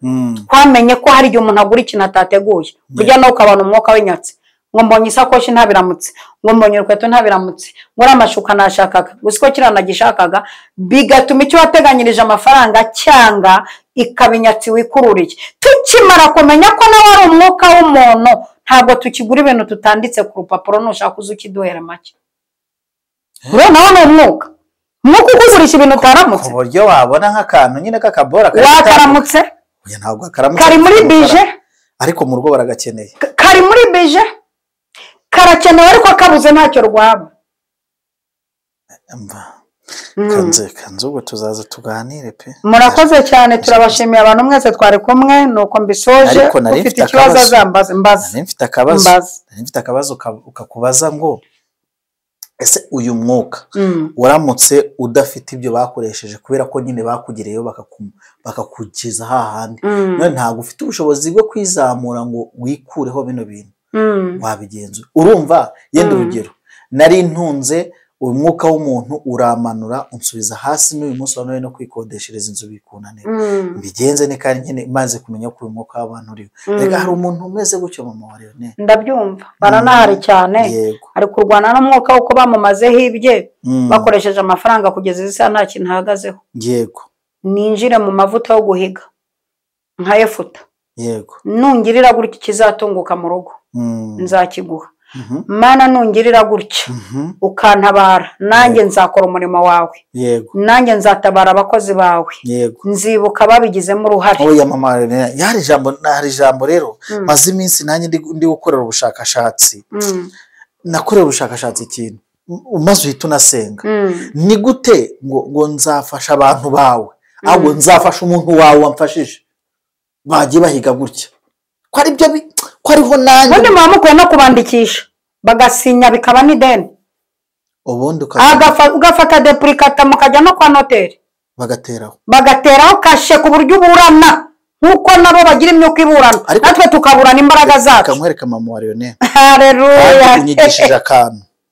Twamenye ko hari igihe umuntu agura ikintu atateguye, burya nawe ukabona umwuka w'inyatsi. Ngo mbonye isakoshi ntabiramutse, ngo mbonye urukweto ntabiramutse, ngo uriya amashuka nashakaga, gusa ko kiriya nagishakaga, bigatuma icyo wateganyirije amafaranga cyanga ikaba inyatsi wikururiye. Tukimara kumenya ko nawe ari umwuka w'umuntu, ntabwo tukigura ibintu tutanditse ku rupapuro. Nushaka uze ukiduhera make. Uriya nawe ni umwuka, umwuka ukugurisha ibintu utaramutse. Ku buryo wabona nk'akantu nyine k'akabora wakaramutse, kari muri bije, ariko mu rugo baragakeneye, kari muri bije, karakenewe ariko kabuze ntacyo rwaba. Kanze ubwo tuzaza tuganire pe. Murakoze cyane, turabashimiye abantu mwese twari kumwe. Nuko mbisoje, ufite ikibazo azambaze. Mbaze. Nari mfite akabazo ukakubaza ngo ese uyu mwuka waramutse udafite ibyo bakoresheje kubera ko nyine bakugereyeyo bakakugeza hahandi, none ntabwo ufite ubushobozi bwo kwizamura ngo wikureho bino bintu, wabigenza? Urumva yenda urugero nari ntunze uyu mwuka w'umuntu uramanura unsubiza hasi, n'uyu munsi wa none no kwikodeshereza inzu bikunanira, mbigenze ne kandi nyine maze kumenya ko uyu mwuka w'abantu uriho. Reka hari umuntu umeze gutyo mama wa Leonel, ndabyumva baranahari cyane, ari kurwana n'umwuka w'uko bamumazeho ibye bakoresheje amafaranga kugeza izi saha nta kintu ahagazeho. Yego, ninjire mu mavuta yo guhiga nka Yefuta. Yego, nungirira gutya ikizatunguka mu rugo nzakiguha. Mana nungirira gutya ukantabara, nanjye nzakora umurimo wawe. Yego, nanjye nzatabara abakozi bawe. Yego, nzibuka babigizemo uruhare. Oya mama, hari ijambo rero maze iminsi nanjye ndi gukorera ubushakashatsi. Nakorera ubushakashatsi ikintu umaze uhita unasenga. Ni gute ngo nzafasha abantu bawe, ahubwo nzafasha umuntu wawe wamfashije, bagiye bahiga gutya ko ari byo ko ariho nanjye. Ubundi muba mukwiye no kubandikisha bagasinya bikaba n'ideni, ubundi ugafata depurikata mukajya no kwa noteri bagateraho kashe ku buryo uburana nk'uko nabo bagira imyuka iburana, natwe tukaburana imbaraga zacu. Kamwereka mama wa Leonel. Haleluya.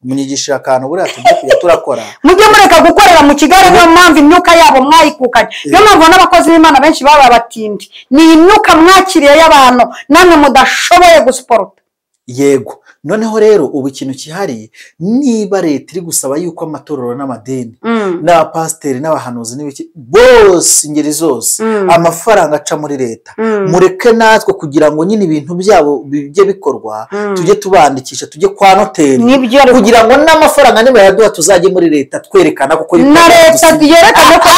Unyigishije akantu buriya tujye kujya turakora. Mujye mureka gukorera mu kigare, niyo mpamvu imyuka yabo mwayikukanye. Niyo mpamvu n'abakozi b'Imana benshi baba batindi. Ni imyuka mwakiriye y'abantu namwe mudashoboye gusuporta. Yego, noneho rero ubu ikintu kihari, niba leta iri gusaba yuko amatorero n'amadini n'abapasiteri n'abahanuzi n'ibiki bose ingeri zose amafaranga aca muri leta, mureke natwe kugira ngo nyine ibintu byabo bijye bikorwa, tujye tubandikisha, tujye kwa noteri kugira ngo n'amafaranga nibayaduha tuzajye muri leta twerekana kuko na leta yerekane ko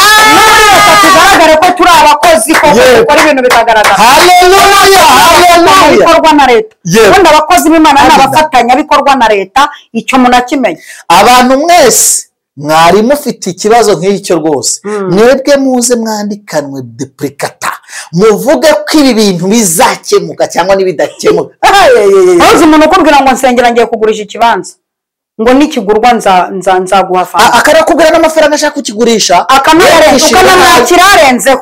tugaragare ko turi abakozi ko dukora ibintu bikagaragara. Haleluya, haleluya. Bikorwa na leta. Ubundi abakozi b'Imana n'abafatanyabikorwa na leta, icyo munakimenya. Abantu mwese mwari mufite ikibazo nk'icyo rwose, mwebwe muze mwandikanwe depurikata muvuge ko ibi bintu bizakemuka cyangwa n'ibidakemuka. Ntuzi umuntu ukubwira ngo nsengera ngiye kugurisha ikibanza, ngo nikigurwa nzaguha fanta, akarakubwira n'amafaranga ashaka kukigurisha, ukanamwakira arenzeho,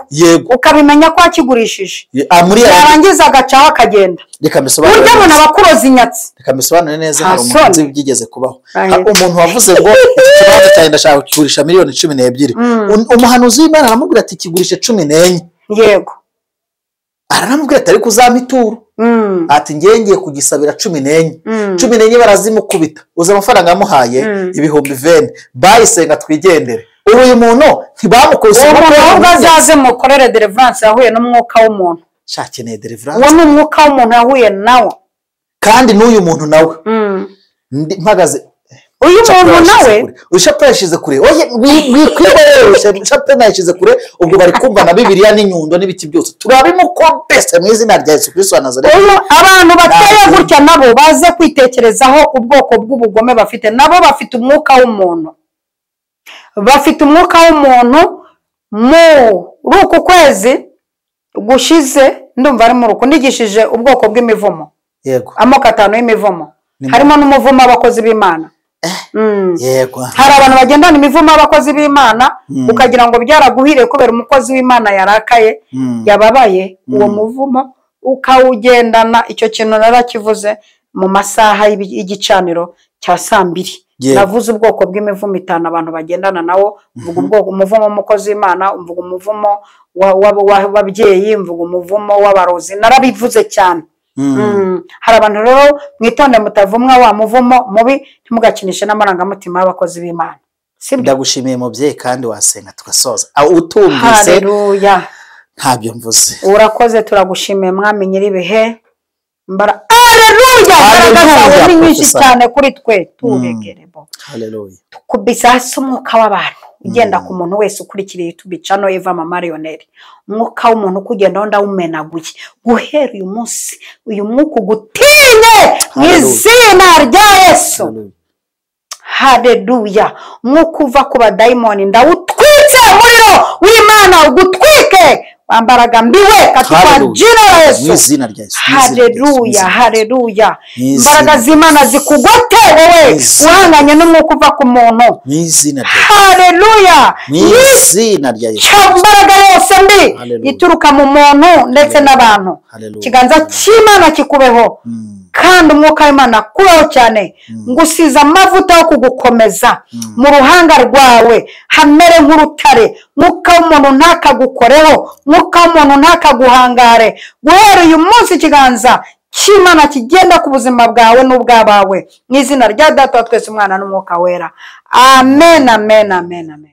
ukabimenya ko akigurishije, yarangiza agacaho akagenda. Reka mbisobanure burya umuntu aba akuroza inyatsi. Reka mbisobanure neza, hari umuntu nzi byigeze kubaho, umuntu wavuze ngo iki kibanza cyanjye ndashaka kukigurisha miliyoni 12, umuhanuzi w'Imana aramubwira ati kigurishe 14. Yego, aramubwira ati ariko uzampa ituro. Ati ngiye kugisabira 14. 14 barazimukubita. Uza amafaranga yamuhaye 20,000. Bayisenga twigendere. Ubu uyu muntu ntibamukoze umuntu azaze mukorere deliverance yahuye n'umwuka w'umuntu. Shakeneye deliverance. Uwo ni umwuka w'umuntu yahuye nawo. Kandi n'uyu muntu nawe. Mpagaze uyu muntu nawe ushapure yashize kure. Oye wikwiye ushapure nayishize kure, ubwo bari kumva na Bibiliya n'inyundo n'ibiki byose. Turabimukompese mu izina rya Yesu Kristo wa Nazareti. Abantu bateye gutya nabo baze kwitekerezaho ubwoko bw'ubugome bafite, nabo bafite umwuka w'umuntu. Bafite umwuka w'umuntu. Muri uku kwezi gushize ndumva ari mu ruko nigishije ubwoko bw'imivumo. Yego, amoko 5 y'imivumo, harimo n'umuvumo w'abakozi b'Imana. Yego, hari abantu bagendana imivumo y'abakozi b'Imana, ukagira ngo byaraguhiriye kubera umukozi w'Imana yarakaye, yababaye, uwo muvumo ukawugendana. Icyo kintu narakivuze mu masaha y'igicaniro cya saa 2. Navuze ubwoko bw'imivumo 5 abantu bagendana nawo. Mvuga ubwoko umuvumo w'umukozi w'Imana, mvuga umuvumo w'ababyeyi, mvuga umuvumo w'abarozi, narabivuze cyane. Hari abantu rero mwitonde mutavumwa wa muvumo mubi, ntimugakinishe n'amarangamutima y'abakozi b'Imana. Ndagushimiye mubyeyi, kandi wasenga tugasoza. Utumvise haleluya, ntabyo mvuze. Urakoze, turagushimiye mwami nyiribihe. Haleluya, imbaraga zawe ni nyinshi cyane kuri twe, turegerebo. Haleluya, tukubise hasi umwuka w'abantu ugenda ku muntu wese ukurikiriye YouTube channel Eva Mama Lionel. Umwuka w'umuntu ukugendaho ndawumenaguye guhera uyu munsi, uyu mwuka ugutinye mu izina rya Yesu. Haleluya. Umwuka uva ku badayimoni ndawutwitse, umuriro w'Imana ugutwike, wambaraga mbiwe katika jina la Yesu. Mu izina rya Yesu. Haleluya, haleluya. Imbaraga z'Imana zikugote wowe uhanganye n'umwuka uva ku muntu. Mu izina rya Yesu. Haleluya. Mu izina rya Yesu. Imbaraga yose mbi ituruka mu muntu ndetse n'abantu. Ikiganza cy'Imana kikubeho. Kandi umwuka w'Imana kubeho cyane, ngusiza amavuta yo kugukomeza mu ruhanga rwawe hamere nk'urutare. Mwuka w'umuntu ntakagukoreho, mwuka w'umuntu ntakaguhangare. Guhera uyu munsi ikiganza cy'Imana kigenda ku buzima bwawe n'ubw'abawe, mu izina rya Data wa twese, Umwana n'Umwuka Wera. Amen, amen, amen, amen.